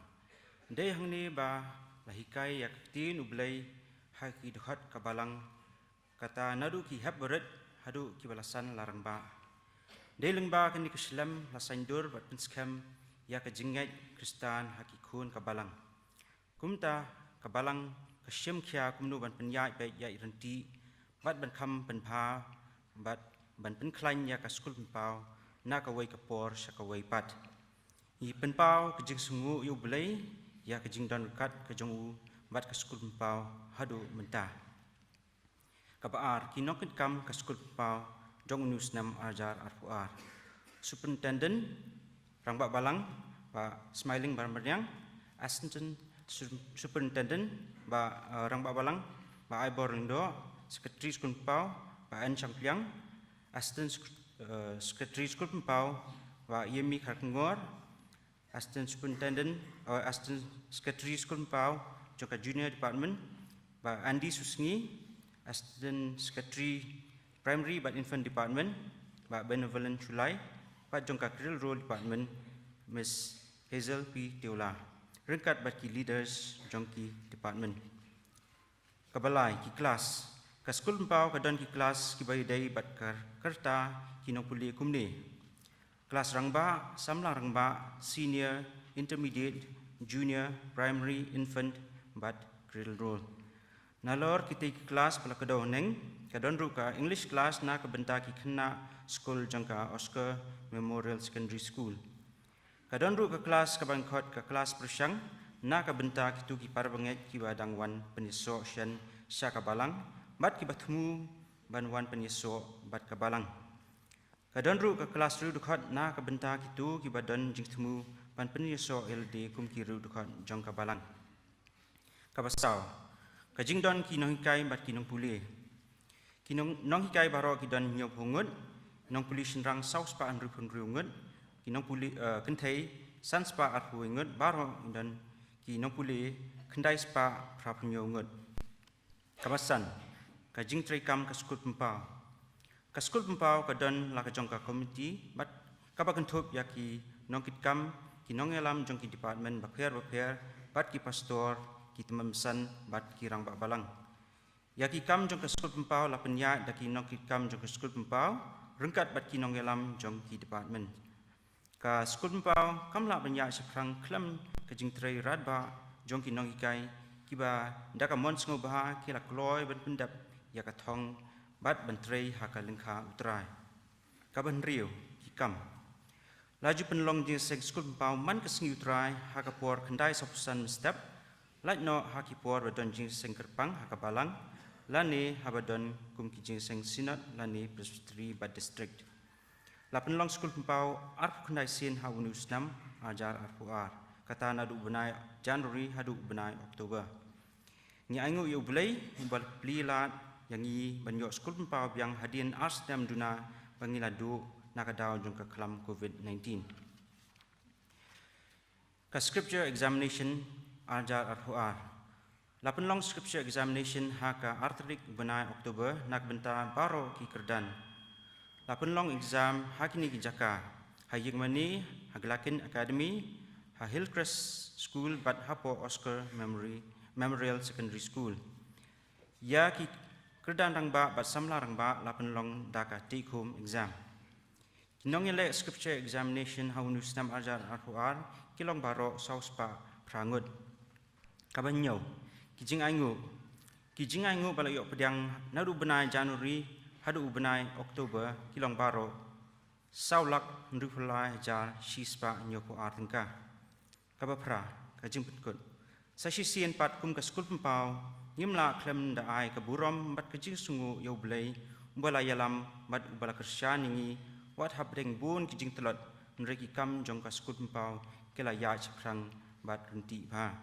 Dei hangne ba la hikai ïa ka ktien U Blei ha ki dkhot ka Balang, kata naduh ki hep barit haduh kiba la san la rangbah. Dei lyngba kane ka shlem la saiñdur bad pynskhem ïa ka jingngeit Khristan ha ki khun ka Balang. Kumta ka Balang ka shim khia kumno ban pynïaid beit ïaid ryntih bad ban kham pynbha bad ban pynkhlaiñ ïa ka Skul Pynpaw na kawei ka por sha kawei pat. Ngi pynpaw ka jingsngewnguh ïa U Blei ïa ka jingdon ryngkat ka jong u bad ka Skul Pynpaw haduh mynta. Kaba ar, ki nongkitkam ka Skul Pynpaw jong une u snem ar hajar arphew ar. Superintendent, Rangbah Balang, Bah Smiling Baramriang, Assistant Su-, Superintendent, Bah, eh, Rangbah Balang, Bah Aibor Lyngdoh, Secretary Skul Pynpaw, Bah N Shangpliang, Assistant Sec-, eh, Secretary Skul Pynpaw, Bah Yemi Kharkongor, Assistant Superintendent, eh, Assistant Secretary Skul Pynpaw jong ka Junior Department, Bah Andy Susngi, Assistant Secretary Primary bad Infant Department, Bah Benevolent Shullai, bad jong ka Cradle Roll Department, Miss Hazel P Teola, ryngkat bad ki leaders jong ki department. Kaba lai, ki klas. Ka Skul Pynpaw ka don ki klas kiba ïadei bad ka rta ki nongpule kumne: klas rangbah, samla rangbah, senior, intermediate, junior, primary, infant bad cradle roll. Nalor kitei ki klas ba la kdew haneng, ka don ruh ka English class na ka bynta ki khynnah skul jong ka Oscar Memorial Secondary School. Ka don ruh ka klas kaba khot ka klas pyrshang na ka bynta kito ki para bangeit kiba dang wan pynïasoh shen sha ka Balang bad kiba thmu ban wan pynïasoh bad ka Balang. Ka don ruh ka klas riewdkhot na ka bynta kito kiba don jingthmu ban pynïasoh ïalade kum ki riewdkhot jong ka balang. Kaba saw, ka jingdon ki nonghikai bad ki nongpule. Ki nong, nonghikai baroh ki don hynñiewphew ngut, nongpule shynrang saw spah hynriewphew hynriew ngut, ki nongpule, eh, kynthei san spah arphew wei ngut, baroh ki don ki nongpule khyndai spah phraphew hynñiew ngut. Kaba san, ka jingtreikam ka skul pynpaw. Ka skul pynpaw ka don la ka jong ka komiti bad kaba kynthup ïa ki nongkitkam, ki nongïalam jong ki department bapher bapher, bad ki pastor, ki tymmen basan bad ki rangbah balang. Ïa ki kam jong ka skul pynpaw la pynïaid da ki nongkitkam jong ka skul pynpaw ryngkat bad ki nongïalam jong ki department. Ka skul pynpaw kam lah ban ïaid shaphrang khlem ka jingtrei radbah jong ki nonghikai kiba da ka mon sngewbha ki la kloi ban pyndep ïa ka thong bad ban trei ha ka lyngkha U Trai. Kaba hynriew, ki kam. La ju pynlong jingïaseng skul pynpaw man ka sngi U Trai ha ka por khyndai sawphew san mynstep, lait noh ha ki por ba don jingïaseng kyrpang ha ka balang, lane haba don kum ki jingïaseng synod lane presbytery bad district. La pynlong skul pynpaw arphew khyndai sien ha une u snem, ar hajar arphew ar. Kata naduh u bnai January haduh u bnai October. Ngi ainguh ïa U Blei uba la plie lad ïa ngi ban ïoh skul pynpaw biang hadien ar snem duna ba ngi la duh na ka daw jong ka khlam covid nineteen. Ka scripture examination, ar hajar arphew ar. La pynlong scripture examination ha ka ar tarik u bnai October na ka bynta baroh ki kyrdan. La pynlong exam ha kine ki jaka, ha Ïingmane, ha Glakin Academy, ha Hillcrest School bad hapoh Oscar Memory, Memorial Secondary School. Ïa ki kyrdan rangbah bad samla rangbah la pynlong da ka take home exam. Ki nongïaleh scripture examination ha une u snem ar hajar arphew ar ki long baroh saw spah phra ngut. Kaba hynñiew, ki jingainguh. Ki jingainguh ba la ïoh pdiang naduh u bnai January haduh u bnai October ki long baroh saw lak hynriewphew lai hajar shi spah hynñiewphew ar tyngka. Kaba phra, ka jingpynkut. Sa shisien pat kum ka skul pynpaw, ngim lah khlem da ai ka burom bad ka jingsngewnguh ïa U Blei uba la ïalam bad uba la kyrshan ïa ngi, wat hapdeng bun ki jingtlot, hynrei ki kam jong ka skul pynpaw ki la ïaid shaphrang bad ryntih bha.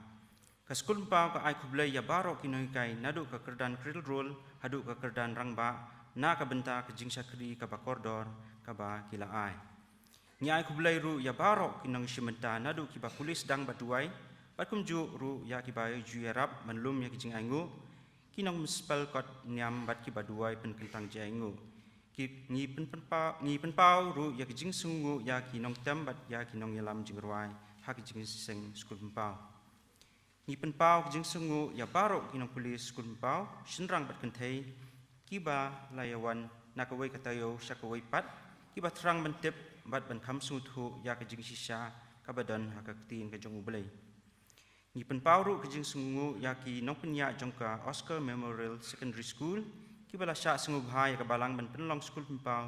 Ka skul pynpaw ka ai khublei ïa baroh ki nonghikai naduh ka kyrdan Cradle Roll haduh ka kyrdan rangbah na ka bynta ka jingshakri kaba kordor kaba ki la ai. Ngi ai khublei ruh ïa baroh ki nongshim bynta naduh kiba pule sdang bad duwai, bad kumjuh ruh ïa kiba ju ïarap ban lum ïa ki jingainguh, ki nongpynspel kot niam bad kiba duwai pynkyntang jingainguh. Ki, ngi pynpaw, ngi pynpaw ruh ïa ki jingsngewnguh ïa ki nongtem bad ïa ki nongïalam jingrwai ha ki jingïaseng skul pynpaw. Ngi pynpaw ka jingsngewnguh ïa baroh ki nongpule skul pynpaw, shynrang bad kynthei, kiba la ïawan na kawei ka taïew sha kawei pat, kiba thrang ban tip bad ban kham sngewthuh ïa ka jingshisha kaba don ha ka ktien ka jong U Blei. Ngi pynpaw ruh ka jingsngewnguh ïa ki nongpynïaid jong ka Oscar Memorial Secondary School, kiba la shah sngewbha ïa ka balang ban pynlong skul pynpaw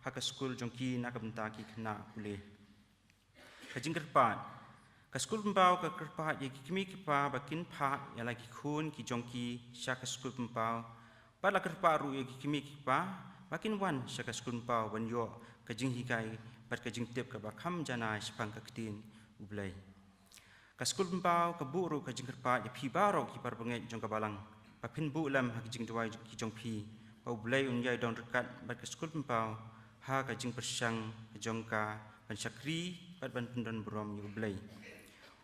ha ka skul jong ki na ka bynta ki khynnah pule. Ka jingkyrpad. Ka skul pynpaw ka kyrpad ïa ki kmie ki kpa ba kin phah ïa la ki khun ki jong ki sha ka skul pynpaw. Bad la kyrpad ruh ïa ki kmie ki kpa ba kin wan sha ka skul pynpaw ban ïoh ka jinghikai bad ka jingtip kaba kham janai shaphang ka ktien U Blei. Ka skul pynpaw ka buh ruh ka jingkyrpad ïa phi baroh ki parabangeit jong ka balang, ba phin buh lem ha ka jingduwai ki jong phi, ba U Blei un ïai don ryngkat bad ka skul pynpaw ha ka jingpyrshang ka jong ka ban shakri bad ban pyndon burom ïa U Blei.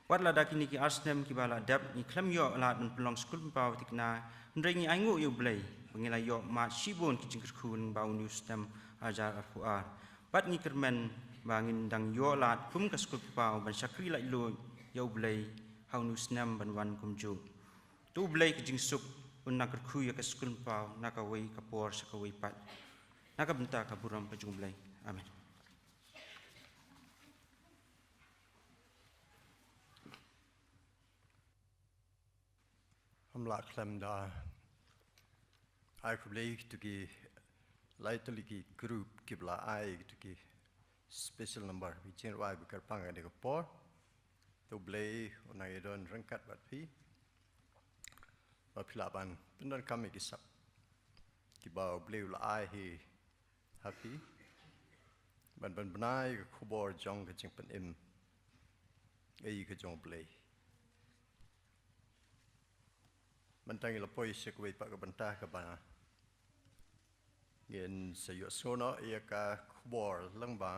Wat lada kine ki ar snem kiba la dep ngi khlem ïoh lad ban pynlong skul pynpaw thikna, hynrei ngi ainguh ïa U Blei ba ngi la ïoh mad shibun ki jingkyrkhu lyngba une u snem ar hajar arphew ar. Bad ngi kyrmen ba ngin dang ïoh lad kum ka skul pynpaw ban shakri laitluid ïa U Blei ha une u snem ban wan kumjuh. To U Blei ka jingsuk un nang kyrkhu ïa ka skul pynpaw na kawei ka por sha kawei pat. Na ka bynta ka burom ka jong U Blei. Amen. Ym lah khlem da ai khublei ïa kito ki lai tylli ki group kiba la ai kito ki special number, ki jingrwai ba kyrpang ha kane ka por. To U Blei un nang ïadon ryngkat bad phi, ba phi lah ban pyndonkam ïa ki sap kiba U Blei u la ai hi ha phi. ban pynbna ïa ka khubor jong ka jingpynim ïa ka jong U Blei. Mynta ngi la poi sha kawei pat ka bynta kaba ngin sa ïohsngew noh ïa ka khubor lyngba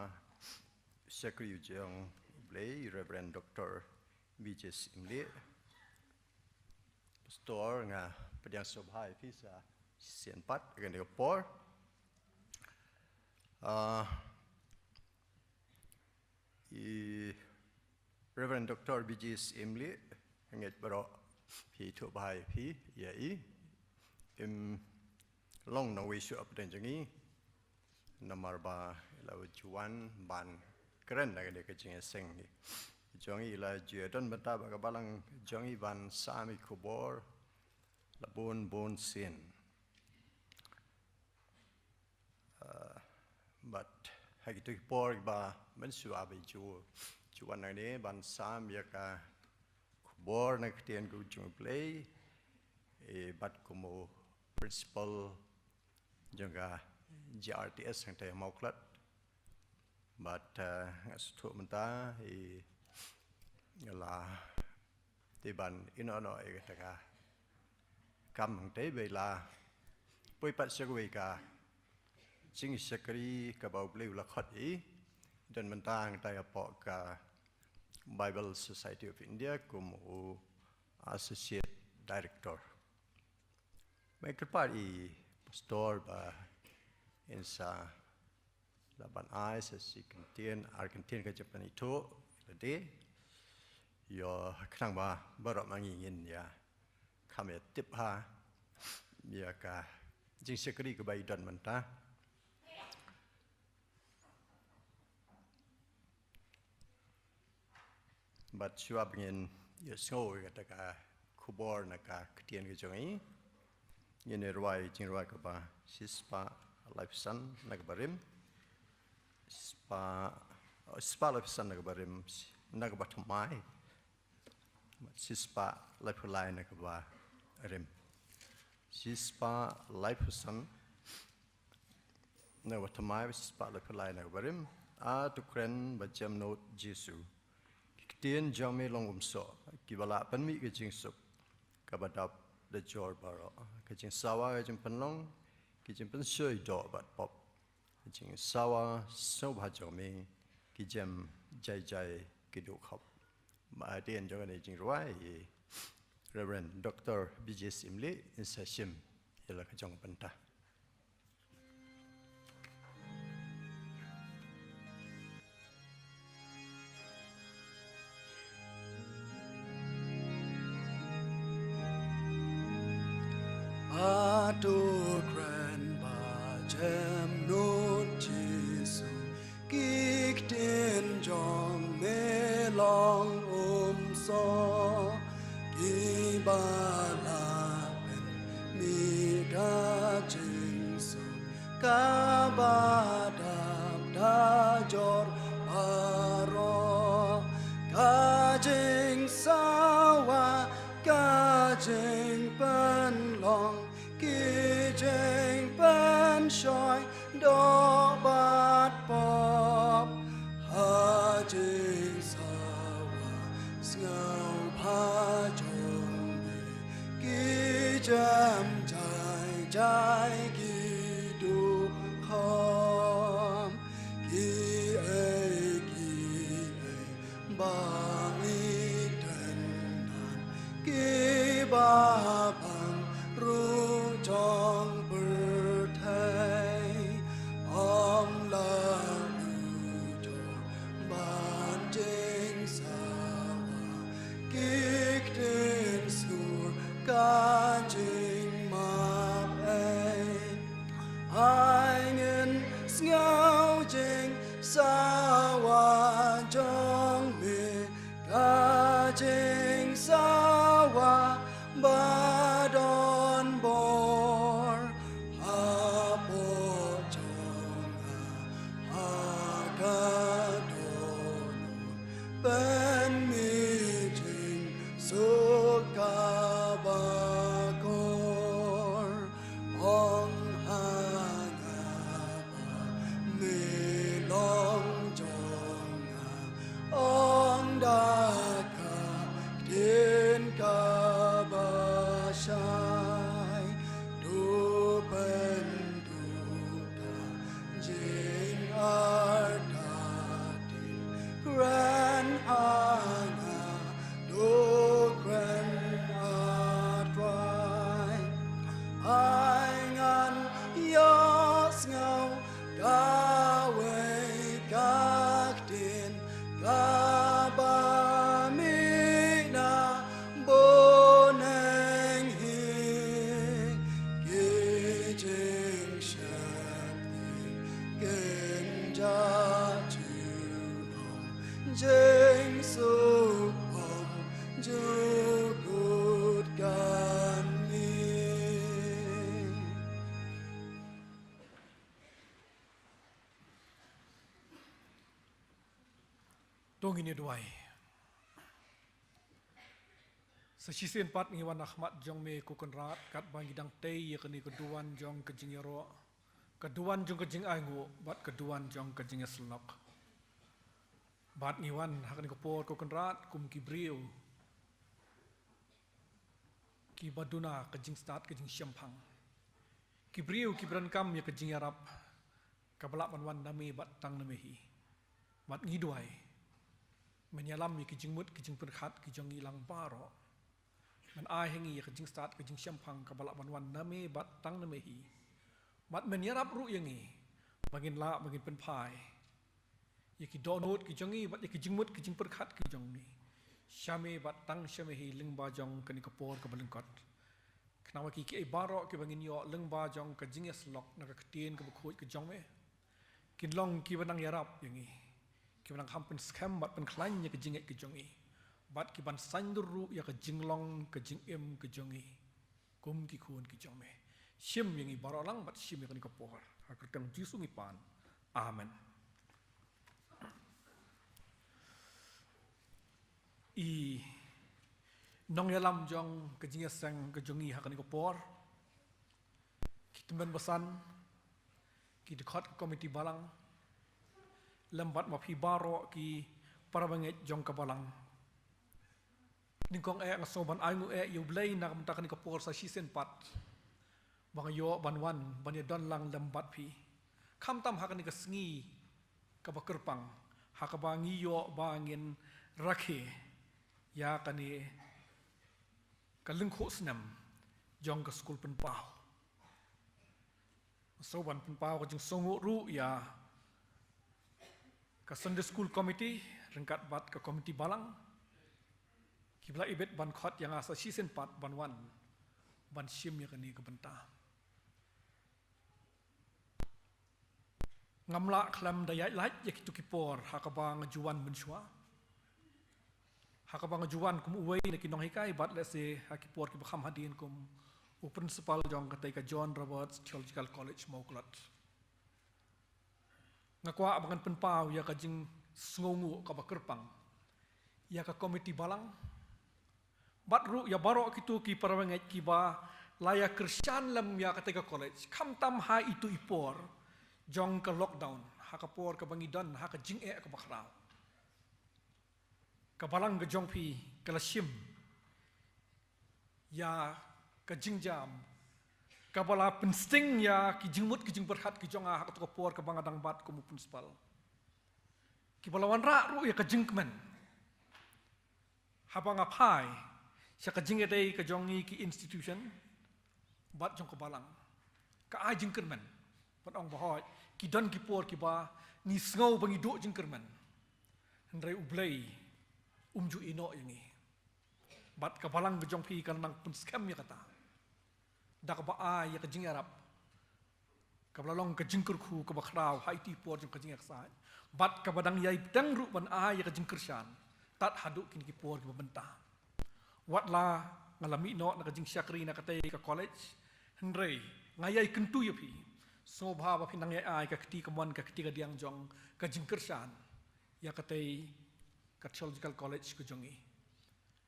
u shakri jong U Blei, Reverend Doctor B J Syiemlieh. Pastor, nga pdiang sngewbha ïa phi sa shisien pat ha kane ka por. Ah, i Reverend Doctor B J Syiemlieh, ngeit baroh phi ithuh bha ïa phi, ïa i. Im long nongwei shuh hapdeng jong ngi. Namar ba i la ju wan ban kren na kane ka jingïaseng jong ngi, i la ju ïadon bynta bad ka balang jong ngi ban sam ïa ki khubor la bun bun sien. Ah, bad ha kito ki por ba mynshuwa ba i ju, ju wan nangne ban sam ïa ka khubor na ka ktien ka jong U Blei, eh, bad kum u principal jong ka G R T S hangtai ha Mawklat. Bad, eh, nga sngewthuh mynta, eh, nga la dei ban ïehnoh noh ïa kata ka kam hangtai ba i la poi pat sha kawei ka jingshakri kaba U Blei u la khot ïa i. Don mynta hangtai hapoh ka Bible Society of India kum u Associate Director. Ba i kyrpad ïa i Pastor ba in sa lah ban ai sa shi kyntien ar kyntien ka jingpynithuh lade. Ïoh khnang ba baroh ma ngi ngin ïa kham ïa tip ha ïa ka jingshakri kaba i don mynta. Bad shuwa ba ngin ïohsngew ïa kata ka khubor na ka ktien ka jong i, ngin ïa rwai jingrwai kaba shispah laiphew san na kaba rim, shispah, oh, shispah laiphew san na kaba rim, na kaba thymmai, shispah laiphew lai na kaba rim. Shispah laiphew san na kaba thymmai, shispah laiphew lai na kaba rim. A to kren ba jem nud Jisu. Ki ktien jong me long kumsoh, kiba lah pynmih ka jingsuk kaba dap da jor baroh. Ka jingsawa, ka jingpynlong, ka jingpynshoi doh bad pop. Ka jingsawa sngewbha jong me, ki jem jai jai, ki duh khop. Ba hadien jong kane jingrwai, Reverend Doctor B J Syiemlieh in sa shim ïa la ka jong ka bynta. A to kren ba jem nud Jisu, ki ktien jong me long kumsoh, kiba lah pynmih ka jingsuk kaba dap da jor baroh. Ka jingsawa, ka jingpynlong, ki jingpynshoi doh bad pop. Ha jingsawa sngewbha jong me, ki jem jai jai, ki duh khop. Kiei kiei ba i tynnad, kiba pang ruh jong pyrthei, ym lah ruh jong ban jingsawa, ki ktien skur ka jingmap ei. Ai ngin sngew jingsawa jong me, ka jingsawa ba don bor, hapoh jong nga ha ka dohnud, pynmih jingsuk kaba kor. Ong ha nga ba me long To ngin ïa duwai. Sa shisien pat ngi wan ha khmat jong me ko Kynrad, katba ngi dang tei ïa kane ka duwan jong ka jingïaroh, ka duwan jong ka jingainguh bad ka duwan jong ka jingïasyllok. Bad ngi wan ha kane ka por ko Kynrad kum ki briew kiba duna ka jingstad ka jingshemphang, ki briew kiba donkam ïa ka jingïarap kaba lah ban wan na me bad tang na me hi. Bad ngi duwai men ïalam ïa ki jingmut ki jingpyrkhat ki jong ngi lang baroh. Men ai ha ngi ïa ka jingstad ka jingshemphang kaba lah ban wan na me bad tang na me hi. Bad men ïarap ruh ïa ngi ba ngin lah ba ngin pynphai ïa ki dohnud ki jong ngi bad ïa ki jingmut ki jingpyrkhat ki jong ngi sha me bad tang sha me hi lyngba jong kane ka por kaba lyngkot. Khnang ba ki kiei baroh kiba ngin ïoh lyngba jong ka jingïasyllok na ka ktien kaba khuid ka jong me kin long kiba nang ïarap ïa ngi, kiba nang kham pynskhem bad pynkhlaiñ ïa ka jingngeit ka jong ngi bad kiban saiñdur ruh ïa ka jinglong ka jingim ka jong ngi kum ki khun ki jong me. Shim ïa ngi baroh lang bad shim ïa kane ka por. Ha ka kyrteng Jisu ngi pan. Amen. I nongïalam jong ka jingïaseng ka jong ngi ha kane ka por, ki tymmen basan, ki dkhot ka komiti balang, lem bad ma phi baroh ki para bangeit jong ka balang. Nyngkong eh nga sngew ban ai nguh eh ïa U Blei na ka bynta kane ka por sa shisien pat ba nga ïoh ban wan ban ïadon lang lem bad phi, khamtam ha kane ka sngi kaba kyrpang ha kaba ngi ïoh ba ngin rakhe ïa kane ka lyngkhuh snem jong ka skul pynpaw. Sngew ban pynpaw ka jingsngewnguh ruh ïa ka Sunday School Committee ryngkat bad ka komiti balang kiba la ibit ban khot ïa nga sa shisien pat ban wan ban shim ïa kane ka bynta. Ngam lah khlem da ïaid lait ïa kito ki por ha kaba nga ju wan mynshuwa, ha kaba nga ju wan kum uwei na ki nonghikai bad lehse ha ki por kiba kham hadien kum u principal jong katei ka John Roberts Theological College Mawklut. Nga kwah ba ngan pynpaw ïa ka jingsngewnguh kaba kyrpang ïa ka komiti balang bad ruh ïa baroh kito ki para bangeit kiba la ïa kyrshan lem ïa katei ka college khamtam ha ito i por jong ka lockdown, ha ka por kaba ngi don ha ka jingeh kaba khraw. Ka balang ka jong phi ka la shim ïa ka jingjam kaba la pynsting ïa ki jingmut ki jingpyrkhat ki jong nga ha kato ka por kaba nga dang bat kum u principal, kiba la wanrah ruh ïa ka jingkmen haba nga phai sha ka jingïadei ka jong ngi ki institution bad jong ka balang. Ka ai jingkyrmen ban ong ba hooid ki don ki por kiba ngi sngew ba ngi duh jingkyrmen, hynrei U Blei um ju ïehnoh ïa ngi. Bad ka balang ka jong phi ka la nang pynskhem ïa kata da kaba ai ïa ka jingïarap kaba la long ka jingkyrkhu kaba khraw ha ito i por jong ka jingïaksaid bad kaba dang ïai bteng ruh ban ai ïa ka jingkyrshan tad haduh kine ki por kiba mynta. Wat la nga la mih noh na ka jingshakri na katei ka college, hynrei nga ïai kyntu ïa phi, sngewbha ba phin nang ïai ai ka kti kamon ka kti kadiang jong ka jingkyrshan ïa katei ka theological college ka jong ngi,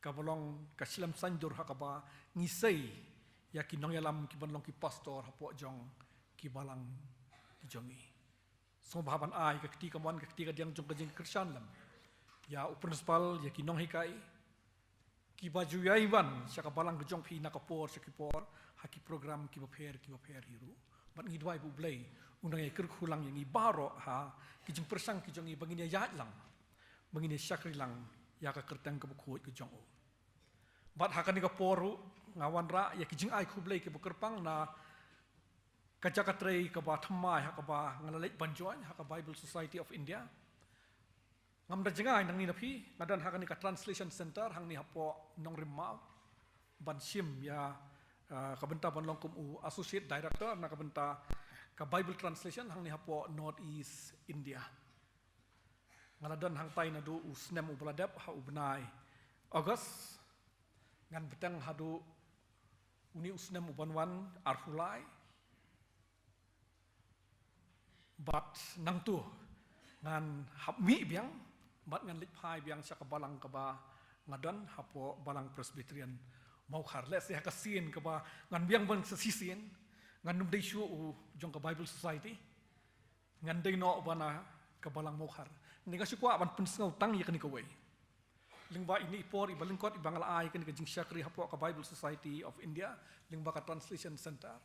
kaba long ka shlem saiñdur ha kaba ngi sei ïa ki nongïalam kiban long ki pastor hapoh jong ki balang ki jong ngi. Sngewbha ban ai ka kti kamon ka kti kadiang jong ka jingkyrshan lem ïa u principal, ïa ki nonghikai kiba ju ïai wan sha ka balang ka jong phi na ka por sha ki por ha ki program kiba pher kiba pher hi ruh. Bad ngi duwai ba U Blei un nang ïai kyrkhu lang ïa ngi baroh ha ki jingpyrshang ki jong ngi ba ngin ïaid lang, ba ngin ïa shakri lang ïa ka kyrteng kaba khuid ka jong u. Bad ha kane ka por ruh nga wanrah ïa ki jingai khublei kiba kyrpang na ka jaka trei kaba thymmai ha kaba nga la leit ban join ha ka Bible Society of India. Ngam da jngai nangne na phi, nga don ha kane ka translation center hangne hapoh Nongrim Maw ban shim ïa, ah, ka bynta ban long kum u associate director na ka bynta ka Bible translation hangne hapoh North East India. Nga la don hangtai naduh u snem uba la dep ha u bnai August. Ngan bteng haduh une u snem uban wan, arphew lai. Bad nangtu ngan hap mih biang Bad ngan leit phai biang sha ka balang kaba nga don hapoh Balang Presbyterian Mawkhar. Let's say ha ka sien kaba ngan biang ban sa shisien, ngan ym dei shuh u jong ka Bible Society. Ngan dei noh uba na ka Balang Mawkhar. Nga shu kwah ban pynsngew tang ïa kane kawei. Lyngba ine i por iba lyngkot iba nga la ai ïa kane ka jingshakri hapoh ka Bible Society of India, lyngba ka Translation Center.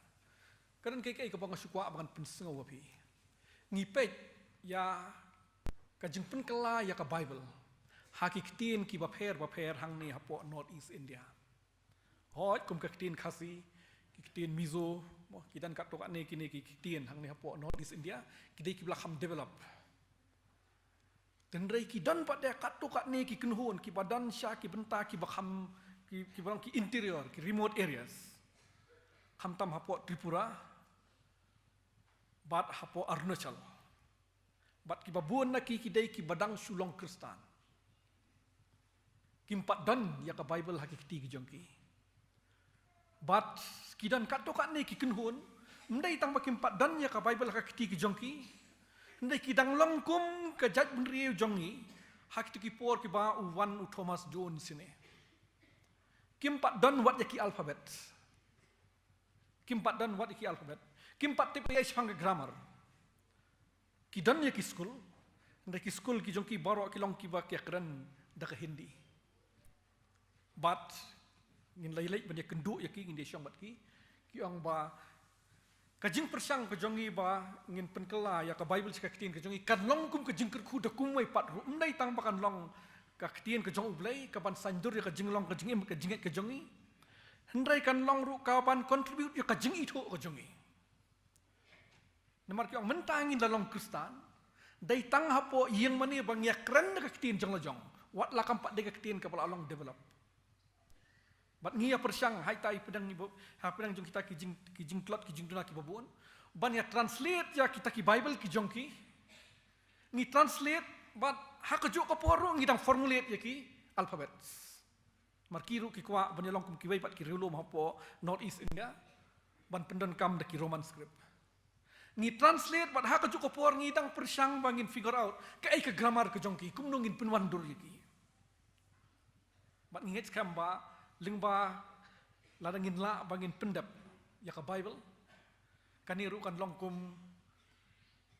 Ka don kaei kaei kaba nga shu kwah ban pynsngew ïa phi. Ngi peit ïa ka jingpynkylla ïa ka Bible ha ki ktien kiba pher bapher hangne hapoh North East India. Hooid, kum ka ktien Khasi, ki ktien Mizo, mo, ki don katto katne kine ki ktien hangne hapoh North East India, ki dei kiba la kham develop. Hynrei ki don pat de katto katne ki kynhun kiba don sha ki bynta kiba kham, ki, kiba long ki interior, ki remote areas. Khamtam hapoh Tripura bad hapoh Arunachal. Bad kiba bun na ki ki dei kiba dang shu long Khristan. Kim pat don ïa ka Bible ha ki kti ki jong ki. Bad ki don katto katne ki kynhun, ym dei tang ba kim pat don ïa ka Bible ha ki kti ki jong ki. Hynrei ki dang long kum ka jaitbynriew jong ngi ha kito ki por kiba u wan u Thomas Jones shane. Kim pat don wat ïa ki alphabet. Kim pat don wat ïa ki alphabet. Kim pat tip ïa shaphang ka grammar. Ki don ïa ki skul. Hynrei ki skul ki jong ki baroh ki long kiba ki ïakren da ka Hindi. Bad ngin leit leit ban ïakynduh ïa ki, ngin ïashong bad ki. Ki ong ba ka jingpyrshang ka jong ngi ba ngin pynkylla ïa ka Bible sha ka ktien ka jong ngi kan long kum ka jingkyrkhu da kumwei pat ruh. Ym dei tang ba kan long ka ktien ka jong U Blei kaban saiñdur ïa ka jinglong ka jingim ka jingngeit ka jong ngi. Hynrei kan long ruh kaban contribute ïa ka jingithuh ka jong ngi. Namar ki ong mynta ngin la long Khristan, dei tang hapoh ïing mane ba ngi ïakren da ka ktien jong la jong. Wat la kam pat dei ka ktien kaba la long develop. Bad ngi ïa pyrshang ha ita i pdeng ngi ba, ha pdeng jong kita ki jing, ki jingtlot ki jingduna kiba bun. Ban ïa translate ïa kita ki Bible ki jong ki. Ngi translate bad ha kajuh ka por ruh ngi dang formulate ïa ki alphabets. Namar ki ruh ki kwah ban ïa long kum kiwei pat ki riewlum hapoh North East India ban pyndonkam da ki Roman script. Ngi translate bad ha kajuh ka por ngi dang pyrshang ba ngin figure out kaei ka grammar ka jong ki, kumno ngin pynwandur ïa ki. Bad ngi ngeit skhem ba lyngba lada ngin lah ba ngin pyndep ïa ka Bible, kane ruh kan long kum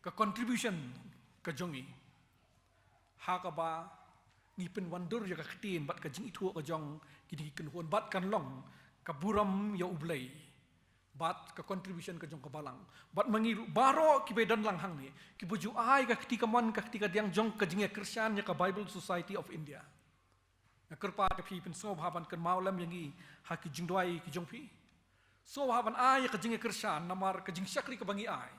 ka contribution ka jong ngi ha kaba ngi pynwandur ïa ka ktien bad ka jingithuh ka jong kine ki kynhun bad kan long ka burom ïa U Blei bad ka contribution ka jong ka balang. Bad ma ngi ruh baroh kiba don lang hangne kiba ju ai ka kti kamon ka kti kadiang jong ka jingïakyrshan ïa ka Bible Society of India. Nga kyrpad ïa phi pynsngewbha ban kynmaw lem ïa ngi ha ki jingduwai ki jong phi. Sngewbha ban ai ïa ka jingïakyrshan namar ka jingshakri kaba ngi ai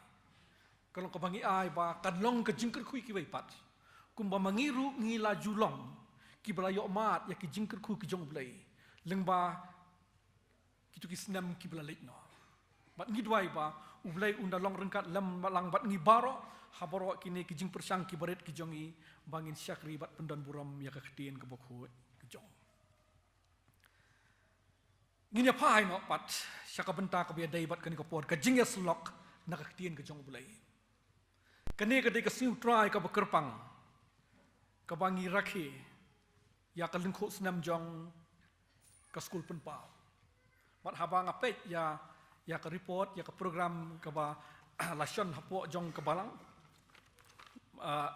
ka long kaba ngi ai ba kan long ka jingkyrkhu ïa kiwei pat. Kumba ma ngi ruh ngi la ju long kiba la ïoh mad ïa ki jingkyrkhu ki jong U Blei lyngba kito ki snem kiba la leit noh. Bad ngi duwai ba U Blei un da long ryngkat lem bad lang bad ngi baroh ha baroh kine ki jingpyrshang kiba rit ki jong ngi ba ngin shakri bad pyndon burom ïa ka ktien kaba khuid ka jong. Ngin ïa phai noh pat sha ka bynta kaba ïadei bad kane ka por ka jingïasyllok na ka ktien ka jong U Blei. Kane ka dei ka sngi U Trai kaba kyrpang kaba ngi rakhe ïa ka lyngkhuh snem jong ka skul pynpaw. Bad haba nga peit ïa, ïa ka report, ïa ka program kaba la shon hapoh jong ka balang. Ah,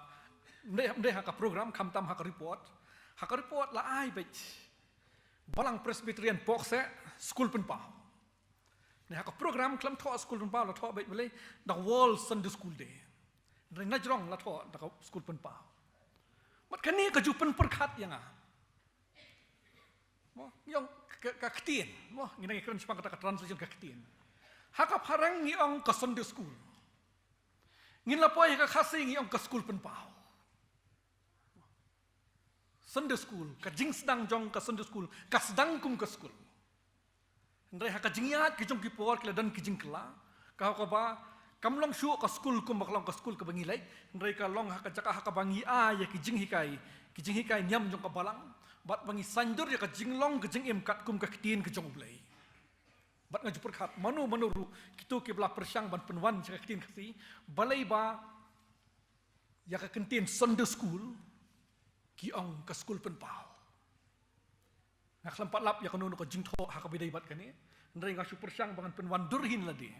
ym dei, ym dei ha ka program, khamtam ha ka report. Ha ka report la ai beit Balang Presbyterian Pohkseh skul pynpaw. Ne ha ka program khlem thoh skul pynpaw la thoh beit balei da World Sunday School Day. Hynrei na jrong la thoh da ka skul pynpaw. Bad kane ka ju pynpyrkhat ïa nga. Mo, ngi ong ka, ka ktien. Mo, ngi nang kren shaphang kata ka translation ka ktien. Ha ka phareng ngi ong ka Sunday school. Ngin la poi ha ka Khasi ngi ong ka skul pynpaw. Sunday school, ka jingsdang jong ka Sunday school, ka sdang kum ka skul. Hynrei ha ka jingïaid ki jong ki por ki la don ki jingkylla. Ka hok kaba kam long shuh ka skul kumba ka long ka skul kaba ngi leit. Hynrei ka long ha ka jaka ha kaba ngi ai ïa ki jinghikai, ki jinghikai niam jong ka balang. Bad ba ngi saiñdur ïa ka jinglong ka jingim katkum ka ktien ka jong U Blei. Bad nga ju pyrkhat mano mano ruh kito kiba la pyrshang ban pynwan sha ka ktien Khasi balei ba ïa ka kyntien Sunday school Ki ong ka skul pynpaw. Nga khlem pat lap ïa kano kano ka jingthoh ha kaba ïadei bad kane. Hynrei nga shu pyrshang ba ngan pynwandur hi lade.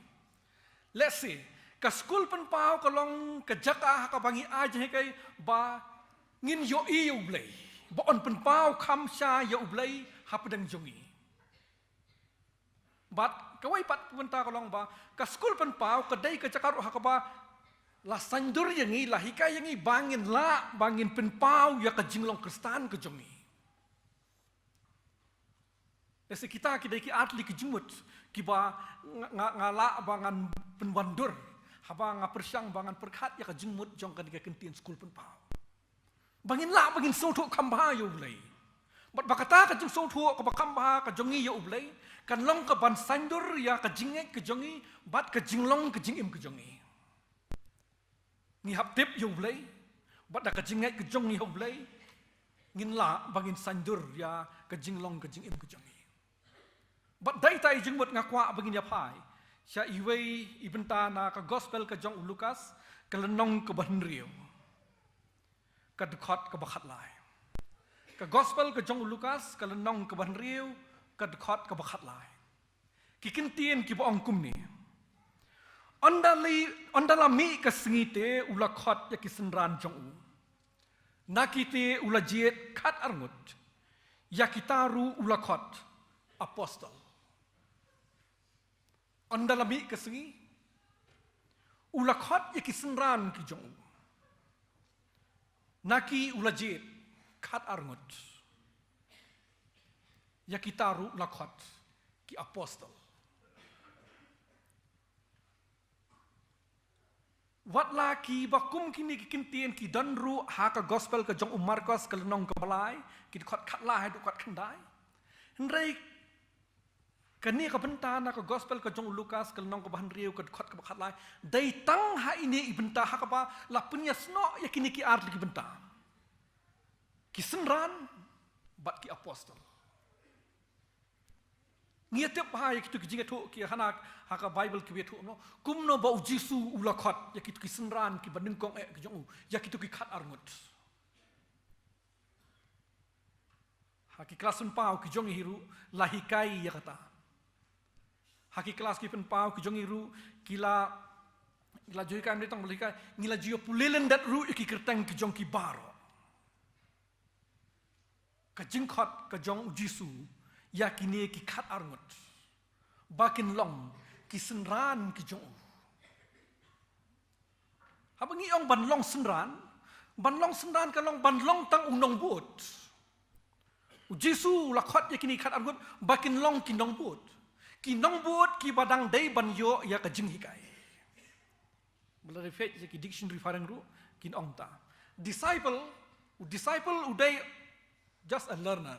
Let's say, ka skul pynpaw ka long ka jaka ha kaba ngi ai jinghikai ba ngin ïohi ïa U Blei. Ba yn pynpaw kham sha ïa U Blei hapdeng jong ngi. Bad kawei pat ka bynta ka long ba ka skul pynpaw ka dei ka jaka ruh ha kaba la saiñdur ïa ngi, la hikai ïa ngi ba ngin lah, ba ngin pynpaw ïa ka jinglong Khristan ka jong ngi. Ese kita ki dei ki artylli ki jingmut kiba nga, nga, nga lah ba ngan pynwandur haba nga pyrshang ba ngan pyrkhat ïa ka jingmut jong kane ka kyntien skul pynpaw. Ba ngin lah, ba ngin sngewthuh kham bha ïa U Blei. Bad ba kata ka jingsngewthuh kaba kham bha ka jong ngi ïa U Blei kan long kaban saiñdur ïa ka jingngeit ka jong ngi bad ka jinglong ka jingim ka jong ngi. Ngi hap tip ïa U Blei bad da ka jingngeit ka jong ngi ha U Blei ngin lah ba ngin saiñdur ïa ka jinglong ka jingim ka jong ngi. Bad da ita i jingmut nga kwah ba ngin ïa phai sha iwei i bynta na ka gospel ka jong u Lukas, ka lynnong kaba hynriew, ka dkhot kaba khatlai. Ka gospel ka jong u Lukas, ka lynnong kaba hynriew, ka dkhot kaba khatlai. Ki kyntien kiba ong kumne. Ynda la, ynda la mih ka sngi te u la khot ïa ki synran jong u. Na kite u la jied khatar ngut. Ïa kita ruh u la khot apostol. Ynda la mih ka sngi u la khot ïa ki synran ki jong u. Na ki u la jied khatar ngut. Ïa kita ruh u la khot ki apostol. Wat la kiba kum kine ki kyntien ki don ruh ha ka gospel ka jong u Markos ka lynnong kaba lai, ki dkhot khatlai haduh khatkhyndai. Hynrei kane ka bynta na ka gospel ka jong u Lukas ka lynnong kaba hynriew ka dkhot kaba khatlai. Dei tang ha ine i bynta ha kaba la pynïasnoh ïa kine ki artylli ki bynta. Ki synran bad ki apostol. Ngi ïa tip bha ïa kito ki jingïathuh ki hana ha ka Baibl kiba ïathuh, no? Kumno ba u Jisu u la khot ïa kito ki synran kiba nyngkong eh ki jong u, ïa kito ki khatar ngut. Ha ki klas pynpaw ki jong ngi hi ruh la hikai ïa kata. Ha ki klas ki pynpaw ki jong ngi ruh ki la, ki la ju hikai, ym dei tang ba la hikai, ngi la ju ïa pule lyndet ruh ïa ki kyrteng ki jong ki baroh. Ka jingkhot ka jong u Jisu ïa kine ki khatar ngut ba kin long ki synran ki jong u. Haba ngi ong ban long synran, ban long synran ka long ban long tang u nongbud. U Jisu u la khot ïa kine ki khatar ngut ba kin long ki nongbud. Ki nongbud kiba dang dei ban ïoh ïa ka jinghikai. Ba la reflect ïa ki dictionary phareng ruh kin ong ta. Disciple, u disciple u dei just a learner.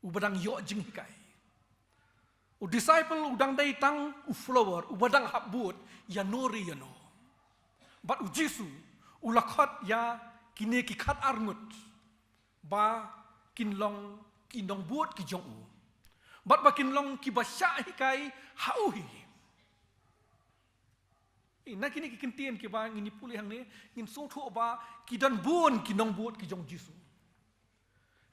Uba dang ïoh jinghikai. U disciple u dang dei tang u follower, uba dang hap bud ïano re ïano. Bad u Jisu u la khot ïa kine ki khatar ngut ba kin long ki nongbud ki jong u. Bad ba kin long kiba shah hikai ha u hi. Eh, na kine ki kyntien kiba ngin ïa pule hangne, ngin sngewthuh ba ki don bun ki nongbud ki jong u Jisu.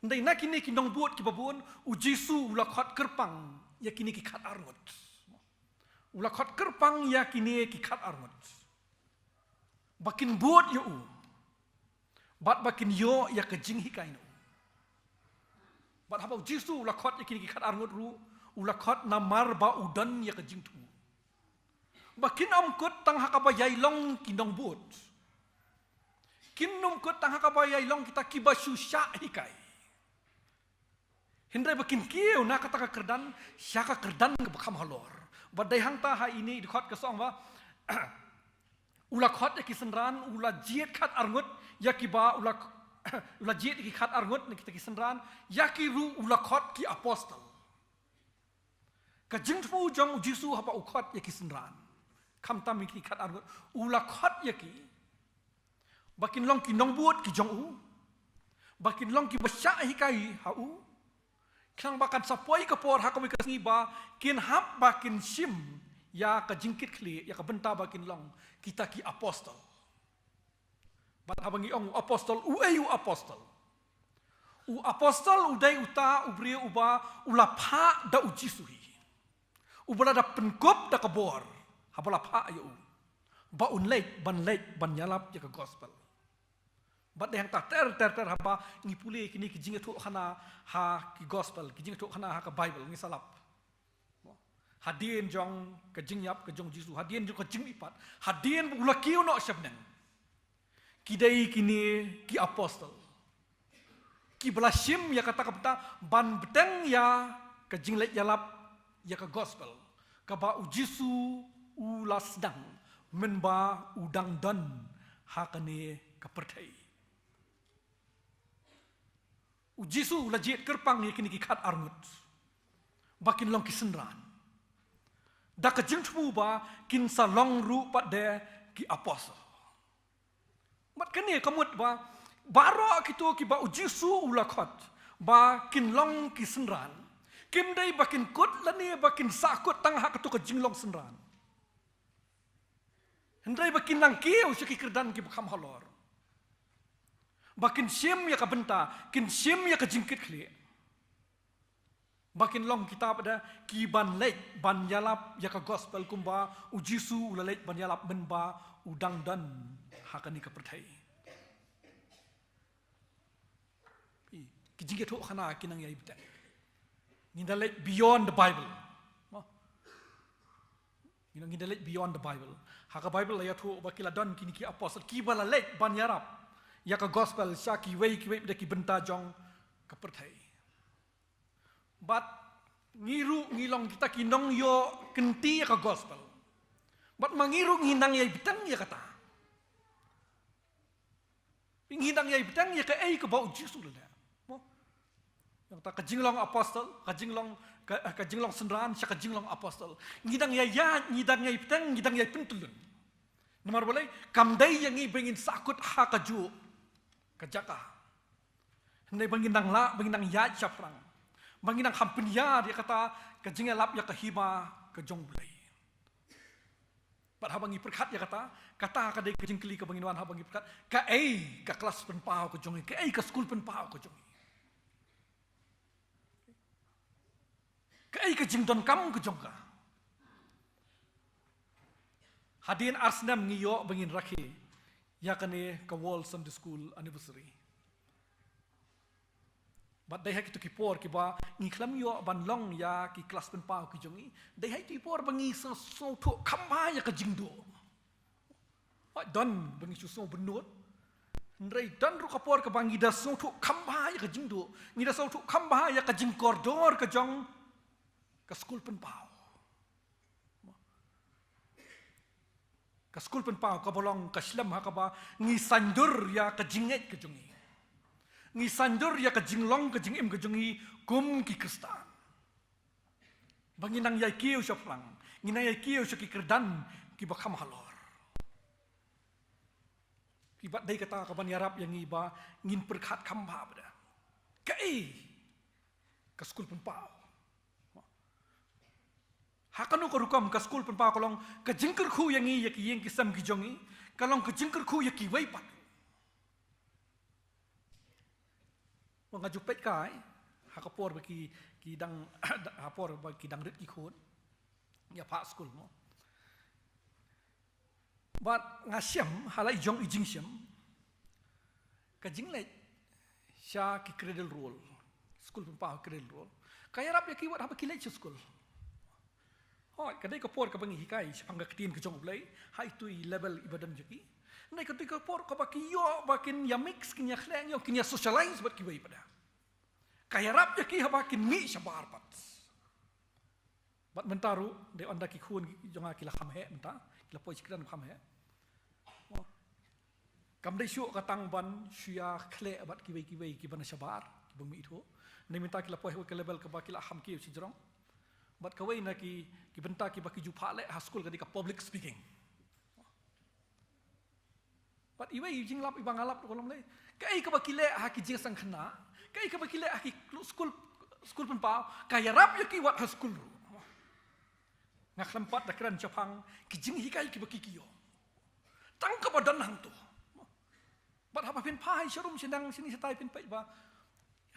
Hynrei na kine ki nongbud kiba bun, u Jisu u la khot kyrpang ïa kine ki khatar ngut. U la khot kyrpang ïa kine ki khatar ngut. Ba kin bud ïa u. Bad ba kin ïoh ïa ka jinghikai na u. Bad haba u Jisu u la khot ïa kine ki khatar ngut ruh, u la khot namar ba u don ïa ka jingthmu. Ba kin ym kut tang ha kaba ïai long ki nongbud. Kin ym kut tang ha kaba ïai long kita kiba shu shah hikai. Hynrei ba kin kiew na kata ka kyrdan sha ka kyrdan kaba kham halor. Ba dei hangta ha ine i dkhot ka song ba u la khot ïa ki synran, u la jied khatar ngut ïa kiba u la, u la jied ïa ki khatar ngut na kita ki synran, ïa ki ruh u la khot ki apostol. Ka jingthmu jong u Jisu haba u khot ïa ki synran, khamtam ïa ki khatar ngut, u la khot ïa ki ba kin long ki nongbud ki jong u, ba kin long kiba shah hikai ha u. Khnang ba kan sa poi ka por ha kawei ka sngi ba kin hap ba kin shim ïa ka jingkitkhlieh, ïa ka bynta ba kin long kita ki apostol. Bad haba ngi ong u apostol, uei u apostol? U apostol u dei uta u briew uba u la phah da u Jisu hi. Uba la da pynkup da ka bor haba la phah ïa u ba un leit ban leit ban ïalap ïa ka gospel. Bad dei hangta ter ter ter haba ngi pule kine ki jingïathuhkhana ha ki gospel, ki jingïathuhkhana ha ka Bible, ngi sa lap hadien jong ka jingïap ka jong Jisu, hadien jong ka jingmihpat, hadien ba u la kiew noh sha bneng. Ki dei kine ki apostol kiba la shim ïa kata ka bynta ban bteng ïa ka jingleit ïalap ïa ka gospel kaba u Jisu u la sdang mynba u dang don ha kane ka pyrthei. U Jisu u la jied kyrpang ïa kine ki khatar ngut ba kin long ki synran da ka jingthmu ba kin sa long ruh pat de ki apostol. Bad kane ka mut ba baroh kito kiba u Jisu u la khot ba kin long ki synran, kim dei ba kin kut lane ba kin sahkut tang ha kato ka jinglong synran. Hynrei ba kin nang kiew sha ki kyrdan kiba kham halor, ba kin shim ïa ka bynta, kin shim ïa ka jingkitkhlieh, ba kin long kita pat de ki ban leit ban ïalap ïa ka gospel kumba u Jisu u la leit ban ïalap mynba u dang don ha kane ka pyrthei. Ki jingïathuhkhana ki nang ïai bteng. Ngin da leit beyond the Bible. Mo. Ngin da leit beyond the Bible. Ha ka Bible la ïathuh ba ki la don kine ki apostol kiba la leit ban ïarap ïa ka gospel sha kiwei kiwei de ki bynta jong ka pyrthei. Bad ngi ruh ngi long kita ki nongïoh kynti ïa ka gospel. Bad ma ngi ruh ngi nang ïai bteng ïa kata. Ngi nang ïai bteng ïa kaei kaba u Jisu u la leh. Mo. Ïa kata ka jinglong apostol, ka jinglong ka, ka jinglong synran sha ka jinglong apostol. Ngi dang ïai ïaid, ngi dang ïai bteng, ngi dang ïai pyntyllun. Namar balei kam dei ïa ngi ba ngin sahkut ha kajuh ka jaka. Hynrei ba ngin nang lah, ba ngin nang ïaid shaphrang, ba ngin nang kham pynïar ïa kata ka jingïalap ïa ka hima ka jong U Blei. Bad haba ngi pyrkhat ïa kata, kata ka dei ka jingkylli kaba ngin wan haba ngi pyrkhat, kaei ka klas pynpaw ka jong ngi, kaei ka skul pynpaw ka jong ngi? Kaei ka jingdonkam ka jong ka? Hadien ar snem ngi ïoh ba ngin rakhe ïa kane ka World Sunday School Anniversary. Bad dei ha kito ki por kiba ngi khlem ïoh ban long ïa ki klas pynpaw ki jong ngi, dei ha kito ki por ba ngi sngewthuh kham bha ïa ka jingduh. Don ba ngi shu sngew bynnud. Hynrei don ruh ka por kaba ngi da sngewthuh kham bha ïa ka jingduh, ngi da sngewthuh kham bha ïa ka jingkordor ka jong ka skul pynpaw. Ka skul pynpaw kaba long ka shlem ha kaba ngi saiñdur ïa ka jingngeit ka jong ngi. Ngi saiñdur ïa ka jinglong ka jingim ka jong ngi kum ki Khristan. Ba ngi nang ïai kiew shaphrang, ngi nang ïai kiew sha ki kyrdan kiba kham halor. Kiba dei kata kaban ïarap ïa ngi ba ngin pyrkhat kham bha bad kaei ka skul pynpaw. Ha kano ka rukom ka skul pynpaw ka long ka jingkyrkhu ïa ngi, ïa ki ïing ki sem ki jong ngi, ka long ka jingkyrkhu ïa kiwei pat. Nga ju peit kai ha ka por ba ki, ki dang, ha por ba ki dang rit ki khun ïa phah skul mo. Bad nga shem ha la i jong i jingshem, ka jingleit sha ki cradle roll, skul pynpaw cradle roll, ka ïarap ïa ki wat haba ki leit sha skul. Hooid, ka dei ka por kaba ngi hikai shaphang ka ktien ka jong U Blei ha itu i level iba don jong ki. Hynrei ka dei ka por kaba ki ïoh ba kin ïa mix, kin ïa khleh, kin ïa socialize bad kiwei pat. Ka ïarap ïa ki haba kin mih shabar pat. Bad mynta ruh dei ynda ki khun jong nga ki la kham heh mynta, ki la poi sha kren kham heh. Kam dei shuh ka tang ban shu ïa khleh bad kiwei kiwei kiba na shabar, kiba mih thuh. Hynrei mynta ki la poi ha ka level kaba ki la kham kiew shajrong. Bad kawei na ki, ki bynta kiba ki ju phah leh ha skul ka dei ka public speaking. Bad iwei i jinglap iba nga lap ruh ka long lei, kaei kaba ki leh ha ki jingsngewkhynnah, kaei kaba ki leh ha ki klu-, skul, skul pynpaw, ka ïarap ïa ki wat ha skul ruh. Nga khlem pat da kren shaphang ki jinghikai kiba ki ki ïoh. Tang kaba don hangto. Bad haba phin phai sharum sha nang shane shatai phin peit ba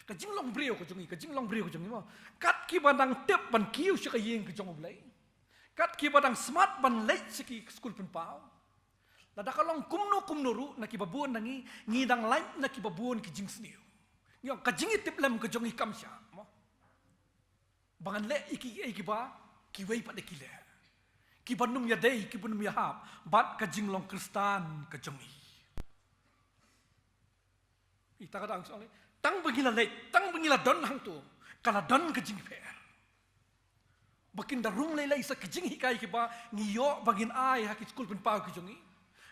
Ka jinglong briew ka jong ngi, ka jinglong briew ka jong ngi mo. Kat kiba dang tip ban kiew sha ka ïing ka jong U Blei. Kat kiba dang smat ban leit sha ki skul pynpaw. Lada ka long kumno kumno ruh na kiba bun na ngi, ngi dang lait na kiba bun ki jingsniew. Ngi ong ka jingïatiplem ka jong ngi kam shah mo. Ba ngan leh ïa ki, ïa kiba kiwei pat de ki leh. Kiba nym ïadei, kiba nym ïahap bad ka jinglong Khristan ka jong ngi. Ita ka dang song ni. Tang ba ngi la leit, tang ba ngi la don hangto, ka la don ka jingpher. Ba kin da rung lei lei sa ki jinghikai kiba ngi ïoh ba ngin ai ha ki skul pynpaw ki jong ngi.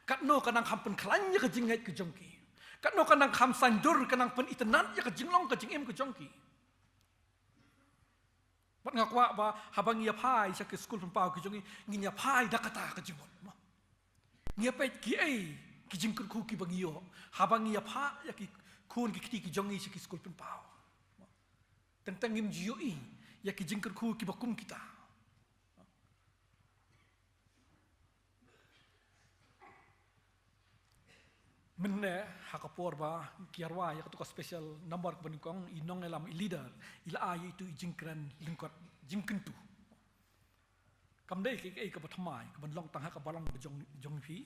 Katno ka nang kham pynkhlaiñ ïa ka jingngeit ka jong ki. Katno ka nang kham saiñdur, ka nang pynitynnad ïa ka jinglong ka jingim ka jong ki. Bad nga kwah ba haba ngi ïaphai sha ki skul pynpaw ki jong ngi, ngin ïaphai da kata ka jingmut mo. Ngi ïapeit kiei ki jingkyrkhu kiba ngi ïoh haba ngi ïaphai ïa ki khun ki kti ki jong ngi sha ki skul pynpaw. Teng teng ngim ju ïohi ïa ki jingkyrkhu kiba kum kita. Mynne ha ka por ba ki ïarwai ïa katu ka special number kaba nyngkong, i nongïalam, i leader, i la ai ïa itu i jingkren lyngkot jingkyntu. Kam dei kaei kaei kaba thymmai kaban long tang ha ka balang ka jong, jong phi.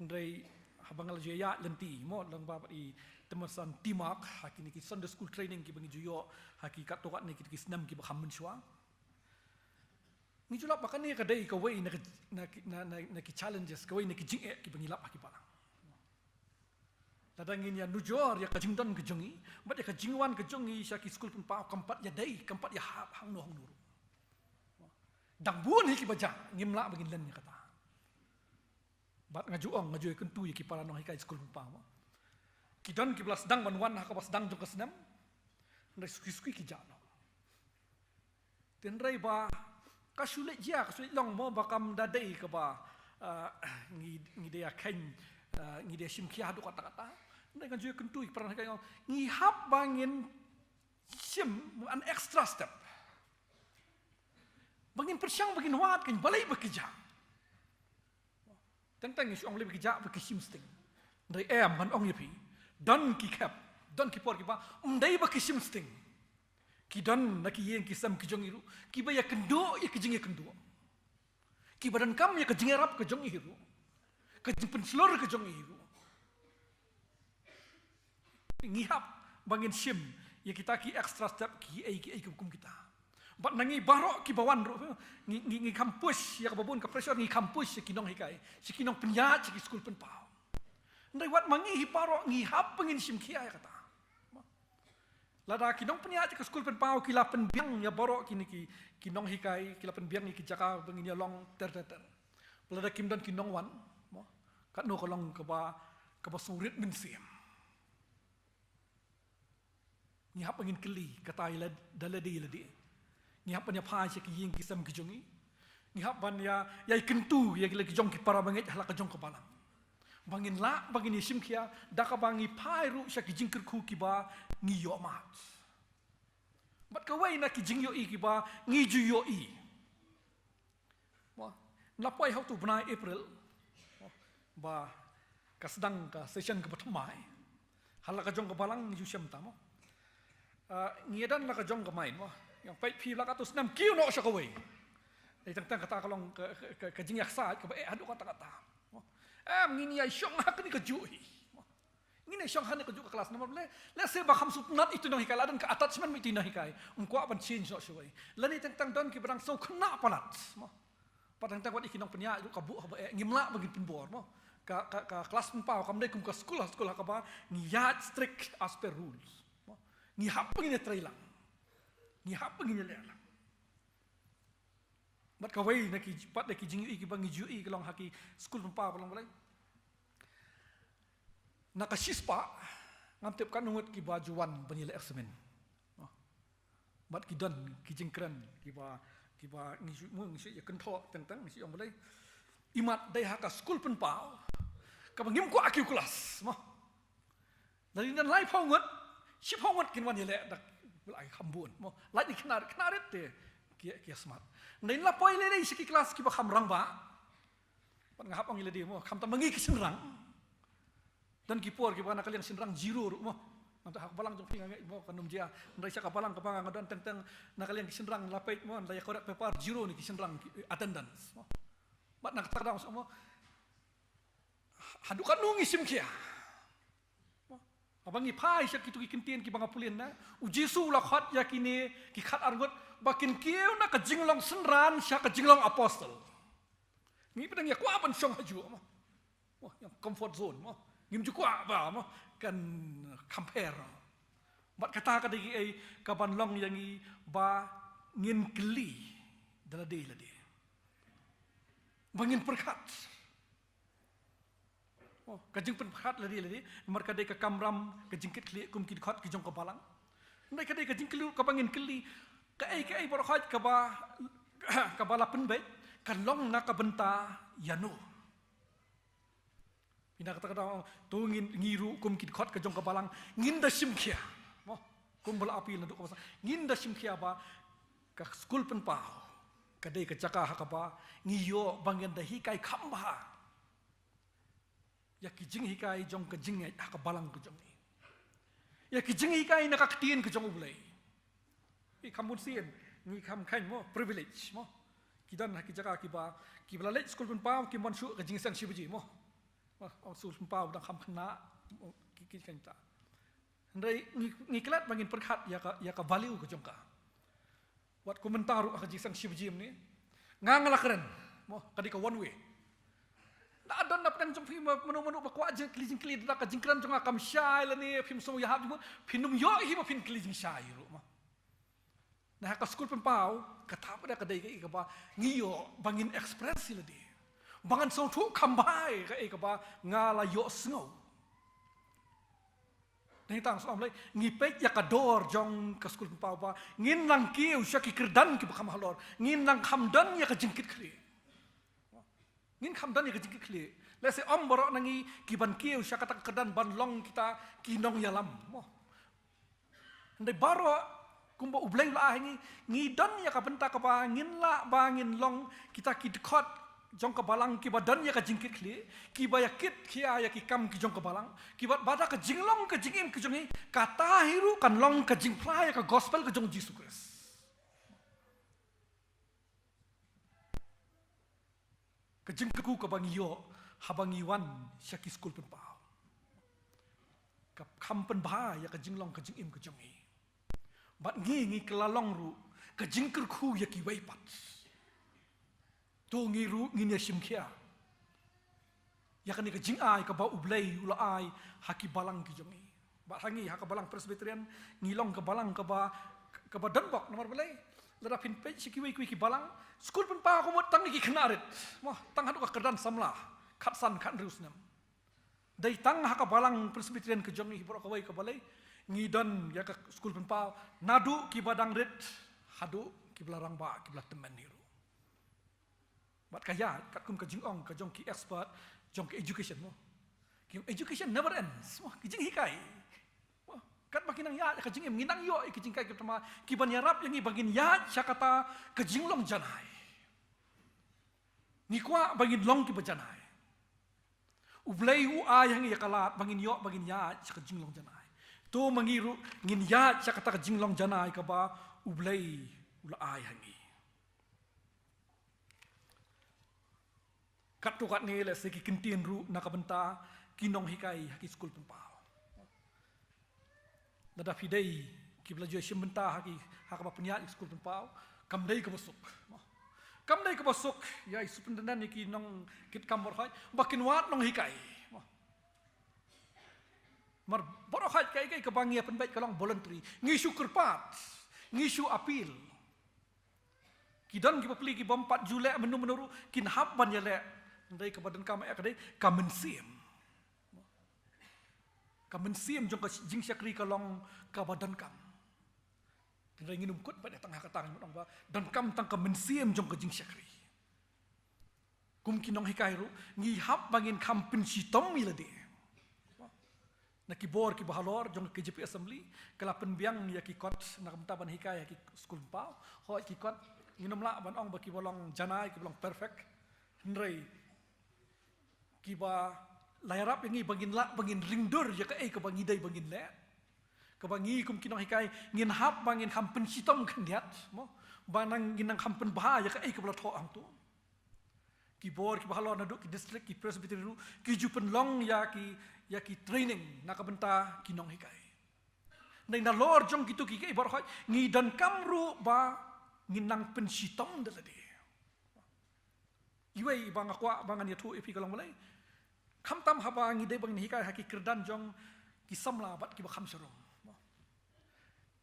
Hynrei haba nga la ju ïaid lynti mo lyngba bad i Tymmen San Timak ha kine ki Sunday school training kiba ngi ju ïoh ha ki katto katne ki, ki snem kiba kham mynshuwa. Ngi ju lap ba kane ka dei kawei na ki, na ki, na, na, na ki challenges, kawei na ki jingeh kiba ngi lap ha ki balang. Lada ngin ïa nujor ïa ka jingdon ka jong ngi bad ïa ka jingwan ka jong ngi sha ki skul pynpaw, kam pat ïadei, kam pat ïahap hangno hangno ruh. Dang bun hi kiba jia, ngim lah ba ngin len ïa kata. Bad nga ju ong, nga ju ïakyntu ïa ki para nonghikai skul pynpaw mo. Ki don kiba la sdang ban wan ha kaba sdang jong ka snem. Hynrei suki suki ki jah noh. Te hynrei ba ka shu leit jia, ka shu leit long mo, ba kam da dei kaba, ah, ngi, ngi dei ïa kheiñ, ah, ngi dei ïa shim khia haduh katta katta. Hynrei nga ju ïakyntu ïa ki para nonghikai, ngi hap ba ngin shim an extra step. Ba ngin pyrshang, ba ngin wad, kan balei ba ki jah. Teng teng ngi shu ong lei ba ki jah ba ki shim sting. Hynrei em, ngan ong ïa phi, don ki khep, don ki por kiba ym dei ba ki shim sting. Ki don na ki ïing ki sem ki jong ngi ruh kiba ïakynduh ïa ki jingïakynduh, kiba donkam ïa ka jingïarap ka jong ngi ruh, ka jingpynshlur ka jong ngi ruh. Ngi hap ba ngin shim ïa kita ki extra step, kiei kiei kiba kum kita. Bad na ngi baroh kiba wan ruh, ngi, ngi, ngi kham push ïa kaba bun ka pressure, ngi kham push ïa ki nonghikai, ïa ki nongpynïaid, ïa ki skul pynpaw. Hynrei wat ma ngi hi baroh ngi hap ba ngin shim khia ïa kata. Lada ki nongpynïaid ïa ki skul pynpaw ki la pynbiang ïa baroh kine ki, ki nonghikai, ki la pynbiang ïa ki jaka ba ngin ïa long ter ter ter. Lada kim don ki nongwan mo, katno ka long kaba, kaba sngewrit mynsiem. Ngi hap ba ngin kylli kata ïa lad-, da lade ïa lade. Ngi hap ban ïaphai sha ki ïing ki sem ki jong ngi. Ngi hap ban ïa, ïakyntu ïa ki la ki jong ki para bangeit ha la ka jong ka balang. Ba ngin lah ba ngin ïashim khia da kaba ngi phai ruh sha ki jingkyrkhu kiba ngi ïoh mad. Bad kawei na ki jingïohi kiba ngi ju ïohi. Mo, la poi ha utu u bnai April, mo, ba ka sdang ka session kaba thymmai ha la ka jong ka balang, ngi ju shem ta mo. Ah, ngi ïadon la ka jong ka main mo. Ïa peit phi la katto snem kiew noh sha kawei. Dei teng teng kata ka long ka, ka, ka, ka jingïaksaid kaba eh haduh katta katta. Mo. Em, ngin ïa shong ha kane kajuh hi. Mo. Ngin ïa shong ha kane kajuh ka klas namar lehse ba kham sngewtynnat ïa itu nonghikai, la don ka attachment bad itu nonghikai. Ym kwah ban change noh shuh. Lane teng teng don kiba dang sngewkhynnah palat. Mo. Pat teng teng wat ïa ki nongpynïaid ruh ka buh haba eh, ngim lah ba ngin pynbor mo. Ka, ka, ka klas pynpaw kam dei kum ka skul ha skul ha kaba ngi ïaid strict as per rules. Mo. Ngi hap ba ngin ïatrei lang. Ngi hap ba ngin ïaleh lang. Bad kawei na ki, pat na ki jingïohi kiba ngi ju ïohi ka long ha ki skul pynpaw ka long balei. Na ka shispah ngam tip katno ngut kiba ju wan ban ïaleh examen. Oh. Bad ki don ki jingkren kiba, kiba ngi ju, mo, ngi ju ïa kynthoh teng teng, ngi ju ong balei. Imat dei ha ka skul pynpaw kaba ngim kwah kiew klas. Mo. Lada don laiphew ngut, shiphew ngut kin wan ïaleh da, balei kham bun mo. Lait ni khynnah, khynnah rit te ki, ki smat. Lada la poi lei lei sha ki klas kiba kham rangbah. Pat nga hap ong ïa lade mo, khamtam ma ngi ki shynrang. Don ki por kiba na ka liang shynrang zero ruh mo. Nangta ha ka balang jong phi nga ngeit mo kan ym jia. Hynrei sha ka balang kaba nga don teng teng na ka liang ki shynrang la peit mo, la ïa correct paper zero ne ki shynrang ki attendance mo. Bad na kata ka daw mo. Haduh katno ngi shim khia. Haba ngi phai sha kito ki kyntien kiba nga pule na, u Jisu u la khot ïa kine ki khatar ngut ba kin kiew na ka jinglong synran sha ka jinglong apostle. Ngi pdeng ïa kwah ban shong hajuh mo. Mo, ïa comfort zone mo. Ngim ju kwah ba mo kan compare. Bad kata ka dei kaei kaban long ïa ngi ba ngin kylli da lade lade. Ba ngin pyrkhat. Oh, ka jingpynpyrkhat lade lade, namar ka dei ka kamram, ka jingkitkhlieh kum ki dkhot ki jong ka balang. Hynrei ka dei ka jingkylli kaba ngin kylli, kaei kaei baroh kaba, kaba la pynbeit, ka long na ka bynta ïano. Phi na kata ka daw, to ngin, ngi ruh kum ki dkhot ka jong ka balang, ngin da shim khia. Mo, kum ba la appeal naduh kaba sah, ngin da shim khia ba ka skul pynpaw ka dei ka jaka ha kaba ngi ïoh ba ngin da hikai kham bha ïa ki jinghikai jong ka jingngeit ha ka balang ka jong ngi. Ïa ki jinghikai na ka ktien ka jong U Blei. Ngi kham bun sien, ngi kham kheiñ mo, privilege mo. Ki don ha ki jaka kiba, kiba la leit skul pynpaw, kim wan shuh ka jingseng shi baje mo. Mo, skul pynpaw dang kham khynnah, mo, ki, ki kheiñ ta. Hynrei ngi, ngi klet ba ngin pyrkhat ïa ka, ïa ka value ka jong ka. Wat kumta ruh ha ka jingseng shi baje mynne. Nga nga la kren. Mo, ka dei ka one way. Da don na pdeng jong phi mo, mano mano ba kwah jingkylli jingkylli da ka jingkren jong nga kam shai lane phim sngew ïahap jingmut, phin ym ïoh hi ba phin kylli jingshai ruh mo. Na ha ka skul pynpaw, kata pat ka dei kaei kaba ngi ïoh ba ngin express ïa lade. Ba ngan sngewthuh kham bha ïa kaei kaba nga la ïohsngew. Dei tang sngewbha lei, ngi peit ïa ka dor jong ka skul pynpaw ba ngin nang kiew sha ki kyrdan kiba kham halor, ngin nang kham don ïa ka jingkitkhlieh. Ngin kham don ïa ka jingkitkhlieh. Lehse ym baroh na ngi kiban kiew sha kata ka kyrdan ban long kita ki nongïalam mo. Hynrei baroh kumba U Blei u la ai ha ngi, ngi don ïa ka bynta kaba ngin lah ba ngin long kita ki dkhot jong ka balang kiba don ïa ka jingkitkhlieh, kiba ïa kit khia ïa ki kam ki jong ka balang, kiba ba da ka jinglong ka jingim ka jong ngi, kata hi ruh kan long ka jingphla ïa ka gospel ka jong U Jisu Khrist. Ka jingkyrkhu kaba ngi ïoh haba ngi wan sha ki skul pynpaw ka kham pynbha ïa ka jinglong ka jingim ka jong ngi. Bad ngi ngi kylla long ruh ka jingkyrkhu ïa kiwei pat. To ngi ruh ngin ïa shim khia ïa kane ka jingai kaba U Blei u la ai ha ki balang ki jong ngi. Bad ha ngi ha ka balang Presbyterian ngi long ka balang kaba, kaba donbok namar balei? Lada phin peit sha kiwei kiwei ki balang, skul pynpaw ka mut tang ki khynnah rit. Mo, tang haduh ka kyrdan samla, khatsan khathynriew snem. Dei tang ha ka balang Presbyterian ka jong ngi baroh kawei ka balei? Ngi don ïa ka skul pynpaw naduh kiba dang rit haduh kiba la rangbah, kiba la tymmen hi ruh. Bad ka ïaid katkum ka jingong ka jong ki expert jong ka education mo. Ki education never ends mo, ki jinghikai. Mo, katba ki nang ïaid ka jingim, ngi nang ïoh ki jinghikai kiba thymmai kiban ïarap ïa ngi ba ngin ïaid sha kata ka jinglong janai. Ngi kwah ba ngin long kiba janai. U Blei u ai ha ngi ïa ka lad ba ngin ïoh ba ngin ïaid sha ka jinglong janai. To ma ngi ruh ngin ïaid sha kata ka jinglong janai kaba U Blei u la ai ha ngi. Katto katne lehse ki kyntien ruh na ka bynta ki nonghikai ha ki skul pynpaw. Lada phi dei kiba la ju shim bynta ha ki, ha kaba pynïaid ki skul pynpaw, kam dei kaba suk. Kam dei kaba suk ïa i superintendent, ïa ki nongkitkam baroh ba kin wad nonghikai. Namar baroh kaei kaei kaba ngi ïa pynbeit ka long voluntary. Ngi shu kyrpad, ngi shu appeal. Ki don ki bapli ki bym pat ju leh mynno mynno ruh kin hap ban ïaleh. Hynrei kaba donkam eh ka dei ka mynsiem. Ka mynsiem jong ka jingshakri ka long kaba donkam. Hynrei ngin ym kut pat ïa tang ha kata, ngi mut ong ba donkam tang ka mynsiem jong ka jingshakri. Kum ki nonghikai ruh ngi hap ba ngin kham pynshitom ïa lade. Na ki bor kiba halor jong ka K J P Assembly ka la pynbiang ïa ki kot na ka bynta ban hikai ha ki skul pynpaw. Hooid ki kot ngin ym lah ban ong ba kiba long janai, kiba long perfect. Hynrei kiba la ïarap ïa ngi ba ngin lah ba ngin ringdur ïa kaei kaba ngi dei ba ngin leh. Kaba ngi kum ki nonghikai ngin hap ba ngin kham pynshitom khyndiat, mo, ba nang ngin nang kham pynbha ïa kaei kaba la thoh hangto. Ki bor kiba halor naduh ki district, ki presbytery ruh ki ju pynlong ïa ki, ïa ki training na ka bynta ki nonghikai. Nang nalor jong kito kiei baroh ngi donkam ruh ba ngin nang pynshitom da lade. Iwei iba nga kwah ba ngan ïathuh ïa phi ka long balei. Khamtam haba ngi dei ba ngin hikai ha ki kyrdan jong ki samla bad kiba kham sharum, mo.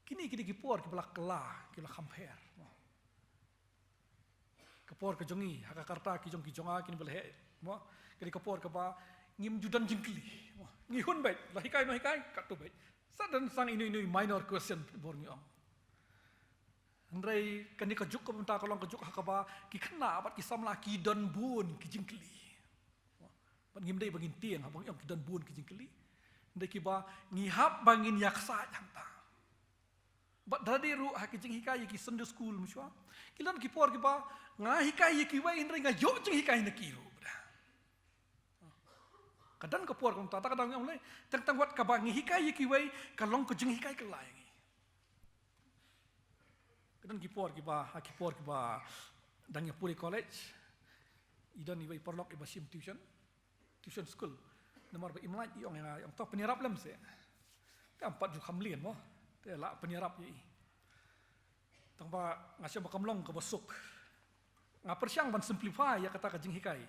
Kine ki dei ki por kiba la kylla, kiba la kham pher, mo. Ka por ka jong ngi ha ka karta ki jong ki jong nga kine ba la heh, mo. Ka dei ka por kaba ngim ju don jingkylli, mo. Ngi hun beit, la hikai nonghikai, katto beit. Sa don sang ino ino i minor question bor ngi ong. Hynrei kane ka juk ka bynta ka long ka juk ha kaba ki khynnah bad ki samla ki don bun ki jingkylli. Bad ngim dei ba ngin tieng haba ngi ong ki don bun ki jingkylli. Hynrei kiba ngi hap ba ngin ïaksaid hangta. Bad da dei ruh ha ki jinghikai ïa ki Sunday school mynshuwa, ki don ki por kiba nga hikai ïa kiwei hynrei nga ïoh jinghikai na ki ruh, bad ka don ka por kumta, ta ka dang ong lei, tang tang wat kaba ngi hikai ïa kiwei ka long ka jinghikai kylla ïa ngi. Ka don ki por kiba, ha ki por kiba dang ïa pule college, i don iwei i paralok iba shim tuition, tuition school. Namar ba im lait, i ong ïa nga, i ong, to pynïarap lem seh. Te ym pat ju kham lien, mo. Te la pynïarap ïa i. Tang ba nga shem ba kam long kaba suk. Nga pyrshang ban simplify ïa kata ka jinghikai.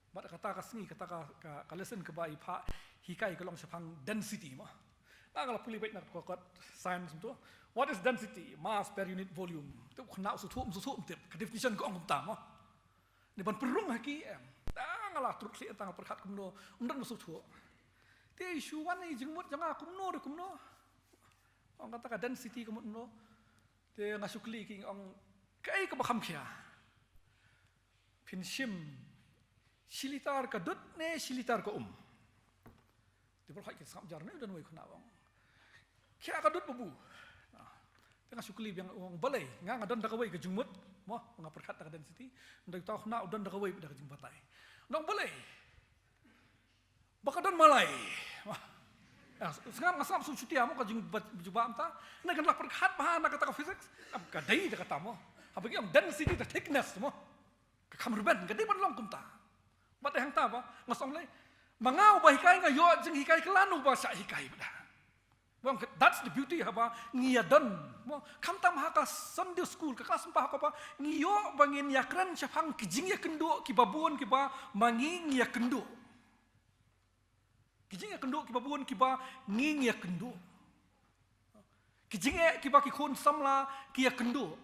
Bad kata ka sngi, kata ka, ka, ka lesson kaba i phah hikai ka long shaphang density, mo. Nga la pule beit na ka kot science kumto. What is density? Mass per unit volume. Te u khynnah u sngewthuh, um sngewthuh, um tip. Ka definition ka ong kumta, mo. Ngi ban pynrung ha ki, em. Tang la trud khlieh, tang pyrkhat kumno, um don ba sngewthuh. Te i shu wan i jingmut jong nga kumno re kumno. Ong kata ka density ka mut kumno. Te nga shu kylli ki, ong kaei kaba kham khia. Phin shim shi litar ka dud ne shi litar ka um? Te baroh ki sngap jar ne, don wei khynnah ong khia ka dud babu. Ah, te nga shu kylli biang, ong balei, nga nga don da kawei ka jingmut, mo, nga pyrkhat da ka density. Hynrei uta u khynnah u don da kawei da ka jingbatai. Ong balei? Ba ka don malai. Wah. Ah, sngap, nga sngap shu shutia, mo, ka jingjubab mynta. Ngan lah pyrkhat bha na kata ka physics. Ap ka dei da kata, mo. Haba ki ong density da thickness, mo. Ka kham rben, ka dei ban long kumta. Bad hangta ba nga ong lei, ma nga uba hikai nga ïoh jinghikai kylla na uba shah hikai bad. Well, that's the beauty haba ngi ïa don, mo. Khamtam ha ka Sunday school, ka klas ba ha kaba ngi ïoh ba ngin ïakren shaphang ki jingïakynduh kiba bun kiba ma ngi ngi ïakynduh. Ki jingïakynduh kiba bun kiba ngi ngi ïakynduh. Ki jingeh kiba ki khun samla ki ïakynduh.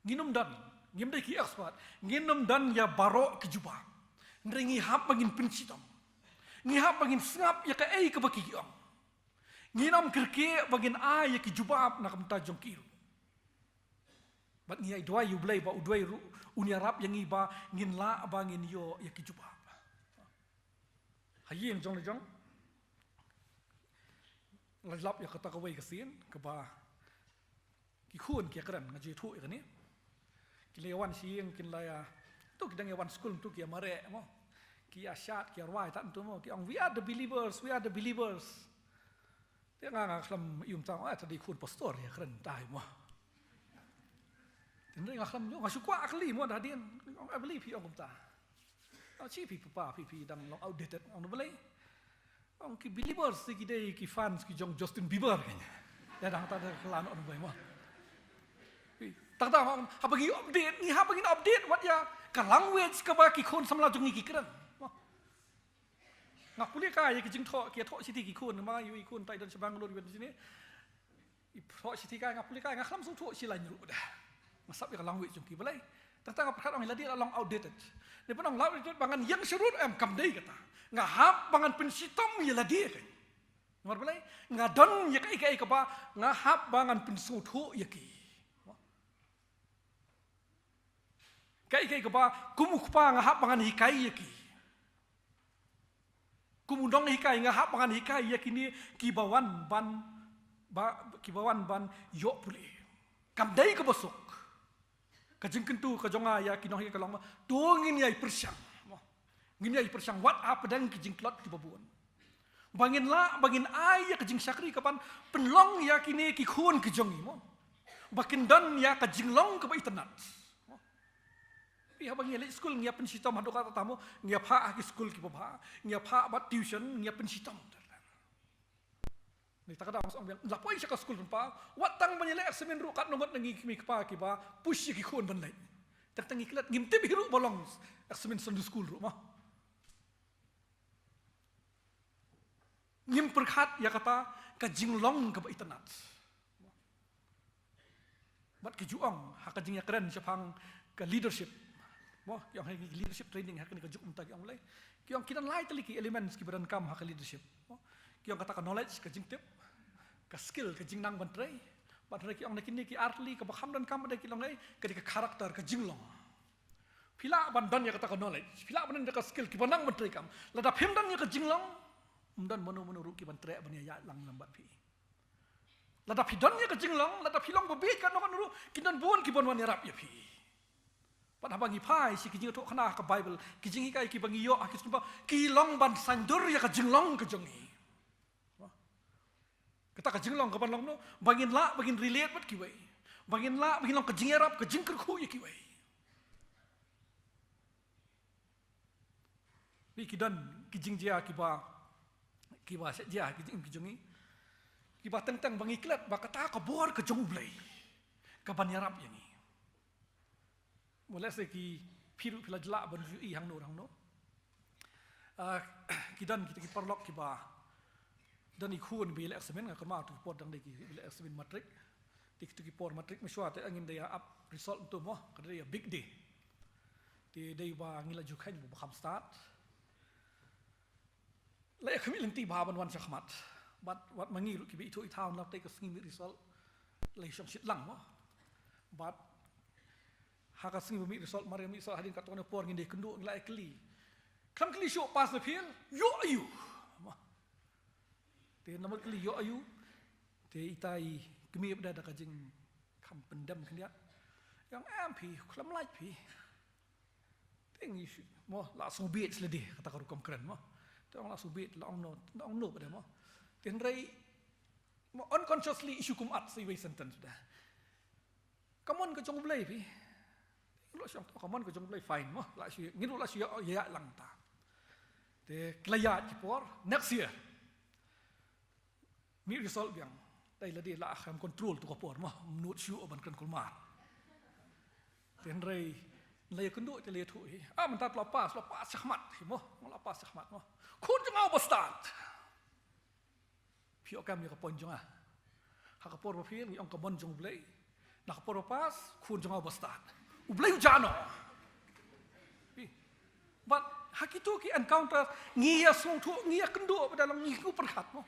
Ngin ym don, ngim dei ki expert, ngin ym don ïa baroh ki jubab. Hynrei ngi hap ba ngin pynshitom. Ngi hap ba ngin sngap ïa kaei kaba ki ong. Ngin ym kyrkieh ba ngin ai ïa ki jubab na ka bynta jong ki ruh. Bad ngi ai duwai ïa U Blei ba U duwai ruh un ïarap ïa ngi ba ngin lah ba ngin ïoh ïa ki jubab. Ha ïing jong la jong la lap ïa kata kawei ka sien kaba ki khun ki ïakren, nga ju ïathuh ïa kane. Ki la ïa wan sha ïing, kin la ïa, to ki dang ïa wan skul, to ki ïa mareh, mo. Ki ïa shad, ki ïa rwai, ta to, mo. Ki ong, "We are the believers, we are the believers." Te nga nga khlem ïum tang, ah, ta dei khun pastor ïakren tai, mo. Te nga khlem, nga shu kwah kylli, mo, da hadien. Ong, "I believe," phi ong kumta. Ong, "Shi phi papa, phi, phi dang long outdated." Ong, "Balei?" Ong, "Ki believers ki dei ki fans ki jong Justin Bieber kane." Ïa dang ta da ka la noh nang bai mo. Tang tang ong, haba ngi update, ngi haba ngin update wat ïa ka language kaba ki khun samla jong ngi ki kren. Nga pule kai ïa ki jingthoh, ki thoh shithi ki khun, ma ïa i khun tai don sha Bangalore, i don shane. I thoh shithi kai, nga pule kai, nga khlem sngewthuh shi lain ruh da. Nga sap ïa ka language jong ki, balei? Tang tang nga pyrkhat ong ïa lade la long outdated. Ngi pynong outdated ba ngan ïeng sharud, em, kam dei kata. Nga hap ba ngan pynshitom ïa lade kan. Namar balei? Nga don ïa kaei kaei kaba nga hap ba ngan pynsngewthuh ïa ki. Kaei kaei kaba kum u kpa nga hap ba ngan hikai ïa ki. Kum u nonghikai nga hap ba ngan hikai ïa kine kiba wan ban, ba, kiba wan ban ïoh pule. Kam dei kaba suk. Ka jingkyntu ka jong nga ïa ki nonghikai ka long ba, to ngin ïai pyrshang. Ngin ïai pyrshang wat hapdeng ki jingtlot kiba bun. Ba ngin lah, ba ngin ai ïa ka jingshakri kaban pynlong ïa kine ki khun ki jong ngi mo, ba kin don ïa ka jinglong kaba itynnad. Phi, haba ngi ïaleit skul ngi ïa pynshitom haduh katta mo, ngi ïa phah ha ki skul kiba bha, ngi ïa phah bad tuition, ngi ïa pynshitom. Ngi ta ka daw song biang la poi sha ka skul pynpaw, wat tang ban ïaleh examine ruh katno ngut na ngi ki kmie ki kpa kiba push ïa ki khun ban leit. Tang tang ngi klet, ngim tip hi ruh ba long examine Sunday school ruh mo. Ngim pyrkhat ïa kata ka jinglong kaba itynnad. Bad ki ju ong ha ka jingïakren shaphang ka leadership. Mo, ki ong ha ki leadership training ha kane ka juk mynta ki ong lei. Ki ong ki don lai tylli ki elements kiba donkam ha ka leadership. Mo, ki ong kata ka knowledge, ka jingtip, ka skill, ka jingnang ban trei. Bad hynrei ki ong na kine ki ar tylli kaba kham donkam bad ki long lei, ka dei ka character, ka jinglong. Phi lah ban don ïa kata ka knowledge, phi lah ban don ïa ka skill, kiba nang ban trei kam. Lada phim don ïa ka jinglong, ym don mano mano ruh kiban treh ban ïaid lang lem bad phi. Lada phi don ïa ka jinglong, lada phi long ba bieit katno katno ruh, kin don bun kiban wan ïarap ïa phi. Bad haba ngi phai sha ki jingïathuhkhana ha ka Bible, ki jinghikai kiba ngi ïoh ha ki skul pynpaw, ki long ban saiñdur ïa ka jinglong ka jong ngi. Kata ka jinglong kaban long no, ba ngin lah, ba ngin relate bad kiwei. Ba ngin lah, ba ngin long ka jingïarap, ka jingkyrkhu ïa kiwei. Phi, ki don ki jingjia kiba, kiba shet jia ki jingim ki jong ngi, kiba teng teng ba ngi klet ba kata ka bor ka jong U Blei kaban ïarap ïa ngi. Mo, lehse ki phi ruh phi la jylliew ban ju ïohi hangno hangno. Ah, ki don kita ki paralok kiba don i khun ba ïaleh examine, nga kynmaw tu ki por dang dei ki ïaleh examine matric. Te kitu ki por matric mynshuwa te ngin da ïa ap result tu mo, ka dei ïa big day. Te dei ba ngi la ju kheiñ ba kham stad. La ïa khmih lynti bha ban wan shakhmat. Bad wat ma ngi ruh kiba ithuh ithaw, na tei ka sngi mih result la ïa shong shit lang mo. Bad ha ka sngi ba mih result, mar ïa mih result hadien katto katne por ngin dei kynduh, ngi la ïa kylli. Khlem kylli shuh pass ne fail, ïoh aiu? Mo. Te namar kylli ïoh aiu, te itai i kmie ba da ka jingkham pyndem khyndiat. Ïa ong em phi, khlem lait phi. Te ngi shu, mo, la sngewbit sledei, kata ka rukom kren mo. Te ong la sngewbit, la ong no, la ong no bad mo. Te hynrei mo, unconsciously i shu kum at sa iwei sentence bad. Ka mon ka jong U Blei phi. Lo shong to ka mon ka jong U Blei, fine mo. La shu, ngi ruh la shu ïa, ïa lang ta. Te ki la ïa ki por, next year. Mih result biang. Dei lade la kham control tu ka por mo, ym nud shuh ban kren kulmar. Te hynrei la ïa kynduh te la ïathuh hi. Ah, mynta la pass, la pass shakhmat hi mo, la pass shakhmat mo. Khun jong nga uba stad. Phi ïoh kam ïa ka point jong nga. Ha ka por ba fail ngi ong ka mon jong U Blei. Na ka por ba pass, khun jong nga uba stad. U Blei u jah noh. Phi. Bad ha kitu ki encounter, ngi ïa sngewthuh, ngi ïa kynduh, bad da long ngi sngewpyrkhat mo.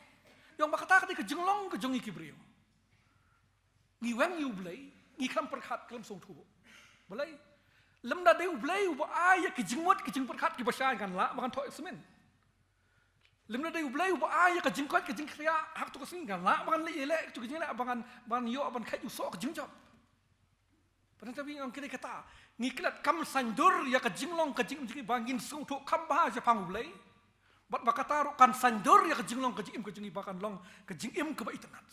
Ïa ong ba kata ka dei ka jinglong ka jong ngi ki briew. Ngi weng ïa U Blei, ngi khlem pyrkhat, khlem sngewthuh. Balei? Lymda dei U Blei uba ai ïa ki jingmut, ki jingpyrkhat kiba shai, ngan lah ba ngan thoh examine. Lymda dei U Blei uba ai ïa ka jingkoit ka jingkhiah ha katu ka sngi, ngan lah ba ngan leh, ïaleh katu ka jingleh, ba ngan, ba ngan ïoh ban kheit u soh ka jingjop. Pynban te phi, ong kine kata, ngi klet kam saiñdur ïa ka jinglong ka jingim jong ngi ba ngin sngewthuh kham bha shaphang U Blei. Bad ba kata ruh kan saiñdur ïa ka jinglong ka jingim ka jong ngi ba kan long ka jingim kaba itynnad.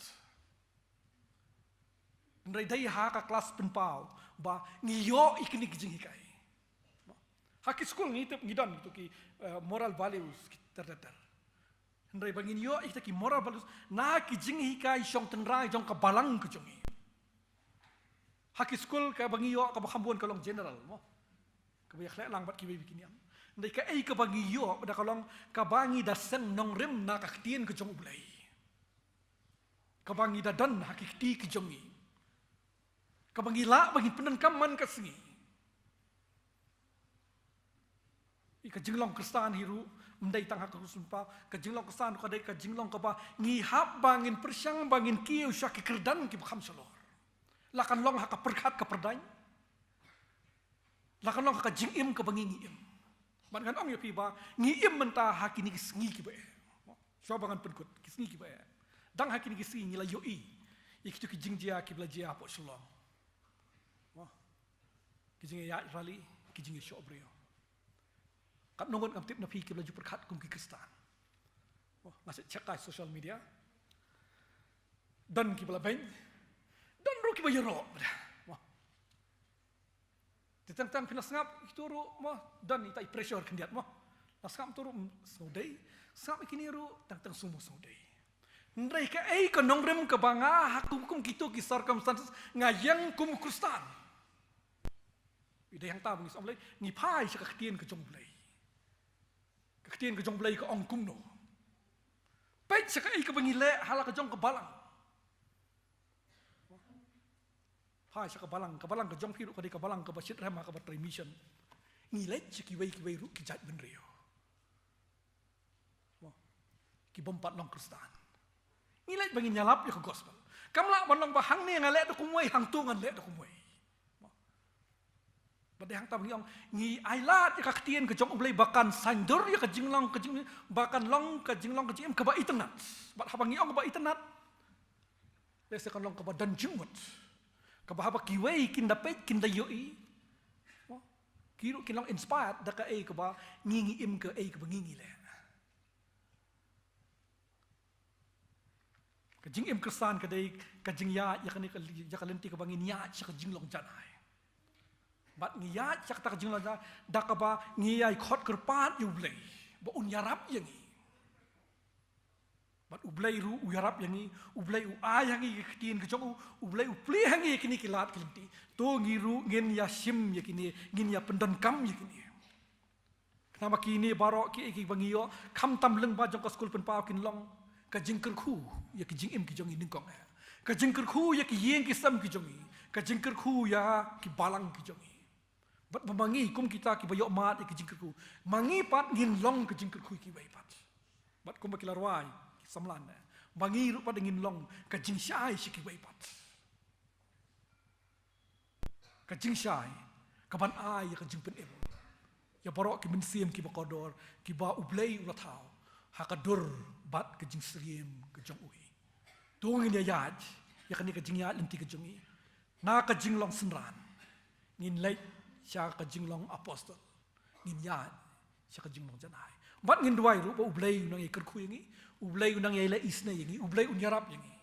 Hynrei dei ha ka klas pynpaw ba ngi ïoh ïa kine ki jinghikai. Ha ki skul ngi tip ngi don kitu ki, eh, moral values ki ter ter ter. Hynrei ba ngin ïoh ïa kita ki moral values na ki jinghikai shong tynrai jong ka balang ka jong ngi. Ha ki skul kaba ngi ïoh kaba kham bun ka long general mo, kaba ïakhleh lang bad kiwei ki niam. Hynrei kaei kaba ngi ïoh da ka long kaba ngi da seng nongrim na ka ktien ka jong U Blei. Kaba ngi da don ha ki kti ki jong ngi. Kaba ngi lah ba ngin pyndonkam man ka sngi. Ïa ka jinglong Khristan hi ruh ym dei tang ha ka Khristmass, ka jinglong Khristan ka dei ka jinglong kaba ngi hap ba ngin pyrshang ba ngin kiew sha ki kyrdan kiba kham shalor. La kan long ha ka pyrkhat ka pyrdaiñ. La kan long ha ka jingim kaba ngi, ngi im. Bad ngan ong ïa phi ba ngi im mynta ha kine ki sngi kiba eh. Shuwa ba ngan pynkut ki sngi kiba eh. Dang ha kine ki sngi ngi la ïohi ïa kitu ki jingjia kiba la jia hapoh Shillong. Mo. Ki jingïaid rally, ki jingïashoh briew. Katno ngut ngam tip na phi kiba la ju pyrkhat kum ki Khristan. Mo, nga check check ka social media. Don kiba la beiñ. Don ruh kiba ïaroh. Mo. Te tang tang phin la sngap ïa kito ruh mo, don ita i pressure khyndiat mo. La sngap to ruh, mm, sngewdei. Sngap ïa kine ruh tang tang sngewdei. Hynrei kaei ka nongrim kaba nga ha kum kum kito ki circumstances nga ïeng kum u Khristan. Ïa dei hangta ba ngi sngewlei, ngi phai sha ka ktien ka jong U Blei. Ka ktien ka jong U Blei ka ong kumno? Peit sha kaei kaba ngi leh ha la ka jong ka balang. Phai sha ka balang, ka balang ka jong phi ruh ka dei ka balang kaba shitrhem ha kaba trei mission. Ngi leit sha kiwei kiwei ruh ki jaitbynriew. Mo. Ki bym pat long Khristan. Ngi leit ba ngin ïalap ïa ka gospel. Kam lah ban long ba hangne nga leh da kumwei, hangto ngan leh da kumwei. Mo. Ba dei hangta ba ngi ong, ngi ailad ïa ka ktien ka jong U Blei ba kan saiñdur ïa ka jinglong ka jing, ba kan long ka jinglong ka jingim kaba itynnad. Bad haba ngi ong kaba itynnad, lehse kan long kaba don jingmut. Kaba haba kiwei kin da peit kin da ïohi. Mo. Ki ruh kin long inspired da kaei kaba ngi ngi im, kaei kaba ngi ngi leh. Ka jingim Khristan ka dei ka jingïaid ïa kane ka li-, ïa ka lynti kaba ngin ïaid sha ka jinglong janai. Bad ngi ïaid sha kata ka jinglong janai da kaba ngi ïai khot kyrpad ïa U Blei ba un ïarap ïa ngi. Bad U Blei ruh u ïarap ïa ngi, U Blei u ai ha ngi ka ktien ka jong u, U Blei u plie ha ngi ïa kine ki lad ki lynti. To ngi ruh ngin ïa shim ïa kine, ngin ïa pyndonkam ïa kine. Khnang ba kine baroh kiei kiba ngi ïoh, khamtam lyngba jong ka skul pynpaw kin long ka jingkyrkhu ïa ki jingim ki jong ngi nyngkong eh. Ka jingkyrkhu ïa ki ïing ki sem ki jong ngi, ka jingkyrkhu ïa ki balang ki jong ngi. Bad ba ma ngi kum kita kiba ïoh mad ïa ki jingkyrkhu, ma ngi pat ngin long ka jingkyrkhu ïa kiwei pat. Bad kumba ki la rwai ki samla eh, ma ngi ruh pat ngin long ka jingshai sha kiwei pat. Ka jingshai ka ban ai ïa ka jingpynim ïa baroh ki mynsiem kiba kordor kiba U Blei u la thaw ha ka dur bad ka jingsyriem ka jong u hi. To ngin ïa ïaid ïa kane ka jingïaid lynti ka jong ngi na ka jinglong synran. Ngin leit sha ka jinglong apostle. Ngin ïaid sha ka jinglong janai. Bad ngin duwai ruh ba U Blei u nang ïa kyrkhu ïa ngi, U Blei u nang ïa leh isynei ïa ngi, U Blei un ïarap ïa ngi.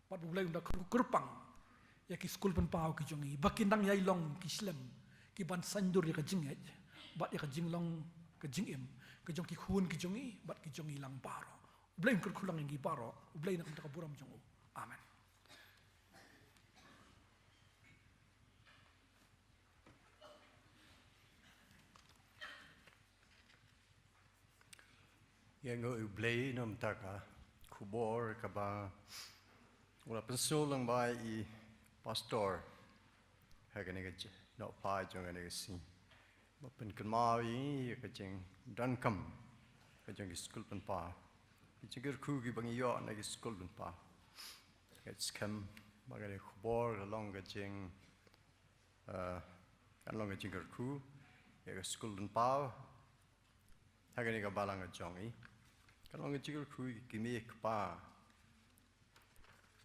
Bad U Blei un da kyr-, kyrpang ïa ki skul pynpaw ki jong ngi ba kin nang ïai long ki shlem ki ban saiñdur ïa ka jingngeit bad ïa ka jinglong ka jingim ka jong ki khun ki jong ngi bad ki jong ngi lang baroh. U Blei un kyrkhu lang ïa ngi baroh. U Blei na ka bynta ka burom jong u. Amen. Ïa ngi U Blei na ka bynta ka khubor kaba u la pynsngew lyngba i pastor ha kane ka j-, nohphai jong kane ka sngi. Ba pynkynmaw ïa ngi ïa ka jingdonkam ka jong ki skul pynpaw, ki jingkyrkhu kiba ngi ïoh na ki skul pynpaw. Ka skhem ba kane ka khubor ka long ka jing, eh, kan long ka jingkyrkhu ïa ka skul pynpaw ha kane ka balang ka jong i. Kan long ka jingkyrkhu ïa ki kmie ki kpa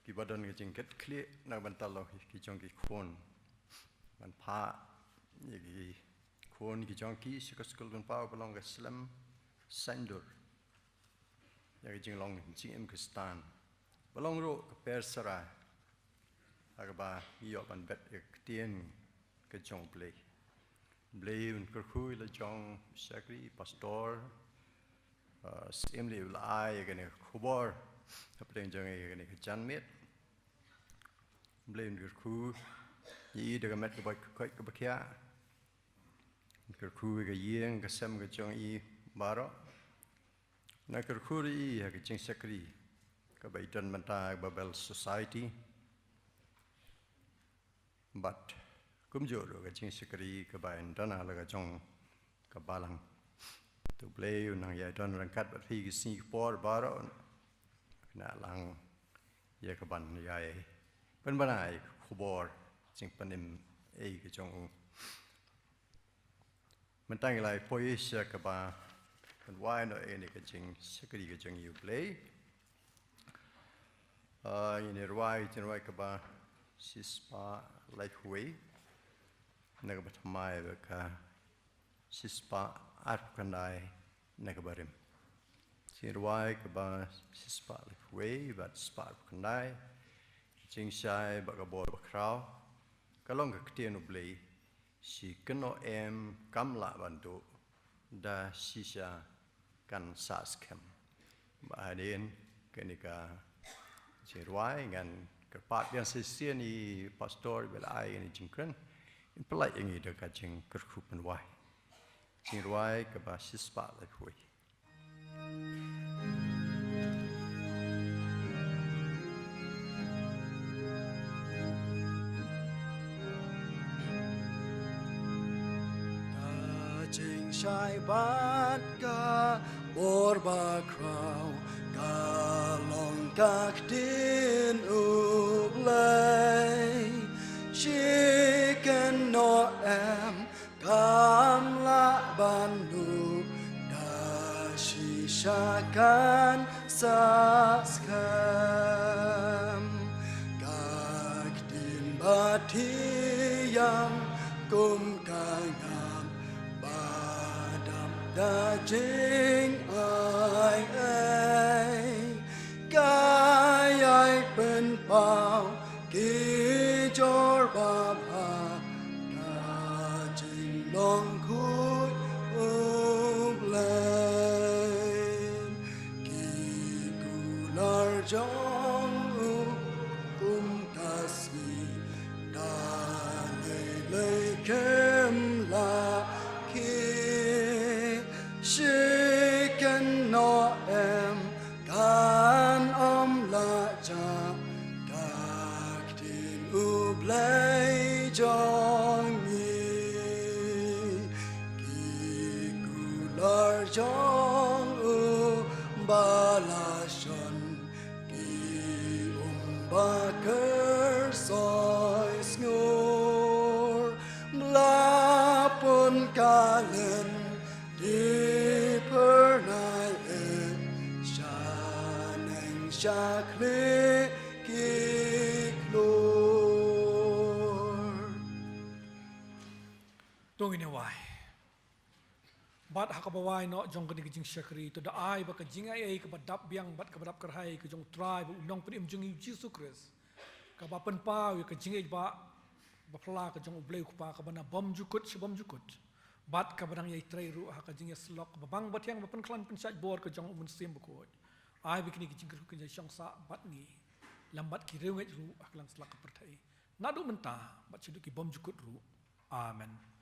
kiba don ka jingkitkhlieh na ka bynta la ki jong ki khun. Ban phah ïa ki khun ki jong ki sha ka skul pynpaw ba long ka shlem saiñdur ïa ka jinglong jingim Khristan. Ba long ruh ka pyrshah ha kaba ïoh ban bet ïa ka ktien ka jong U Blei. U Blei un kyrkhu ïa la jong shakri pastor, uh, Syiem Lee u la ai ïa kane ka khubor hapdeng jong ngi ïa kane ka janmiet. U Blei un kyrkhu ïa i da ka met kaba koit kaba khiah. Un kyrkhu ïa ka ïing ka sem ka jong i baroh. Na kyrkhu ïa i ha ka jingshakri kaba i don mynta ha Babel Society. Bad kumjuh ruh ka jingshakri kaba i don ha la ka jong ka balang. To U Blei un nang ïai don ryngkat bad phi ki sngi ki por baroh. Khnang lang ïa ka ban ïai pynbna ïa ka khubor jingpynim ei ka jong u. Mynta ngi la ïa poi sha kaba pynwai noh ïa kane ka jingshakri ka jong i U Blei. Ah, ngin ïa rwai jingrwai kaba shispah laiphew wei na kaba thymmai bad ka shispah arphew khyndai na kaba rim. Shi Jingïarap kaba shispah laiphew wei bad shispah laiphew khyndai. Jingshai bad ka bor bakhraw. Ka long ka ktien U Blei. Shi kynnoh em kam lah ban duh da shisha kan sah skhem. Ba hadien kane ka jingrwai ngan kyrpad biang shisien ïa i pastor ba la ai kane ka jingkren. In pyllait ïa ngi da ka jingkyrkhu pynrwai. Jingrwai kaba shispah laiphew wei. Ka jingshai bad ka bor bakhraw, ka long ka ktien U Blei. Shi kynnoh em kam lah ban duh da shisha kan sah skhem. Ka ktien bathiang kum ka ngap ba dap da jingai ei. Ka ïai pynpaw ki jor babha, ka jinglong khuid U Blei. Ki kular jong u kum ka sngi, da lei lei kem la ki. Shi kynnoh em kan ym lah jah, ka ktien U Blei jong ngi. Ki kular jong u ba la shon, ki um ba kyrshoi sngur. Ba la pun ka lynti phyrnai eh, shaneng shakhlieh ki khlur. To ngin ïa wai. Bad ha kaba wai noh jong kane ka jingshakri, to da ai ba ka jingaiei kaba dap biang bad kaba dap kyrhai ka jong U Trai bad U Nongpynim jong ngi U Jisu Khrist, kaba pynpaw ïa ka jingïeit ba, ba phylla ka jong U Blei U Kpa, kaba na bymjukut sha bymjukut, bad kaba dang ïai trei ruh ha ka jingïasyllok ba bang ba thiang ba pynkhlaiñ pynshait bor ka jong U Mynsiem Bakhuid, ai ba kine ki jingkyrkhu kin ïai shong sah bad ngi, lem bad ki riewngeit ruh ha ka lang slak ka pyrthei, naduh mynta bad shaduh ki bymjukut ruh. Amen.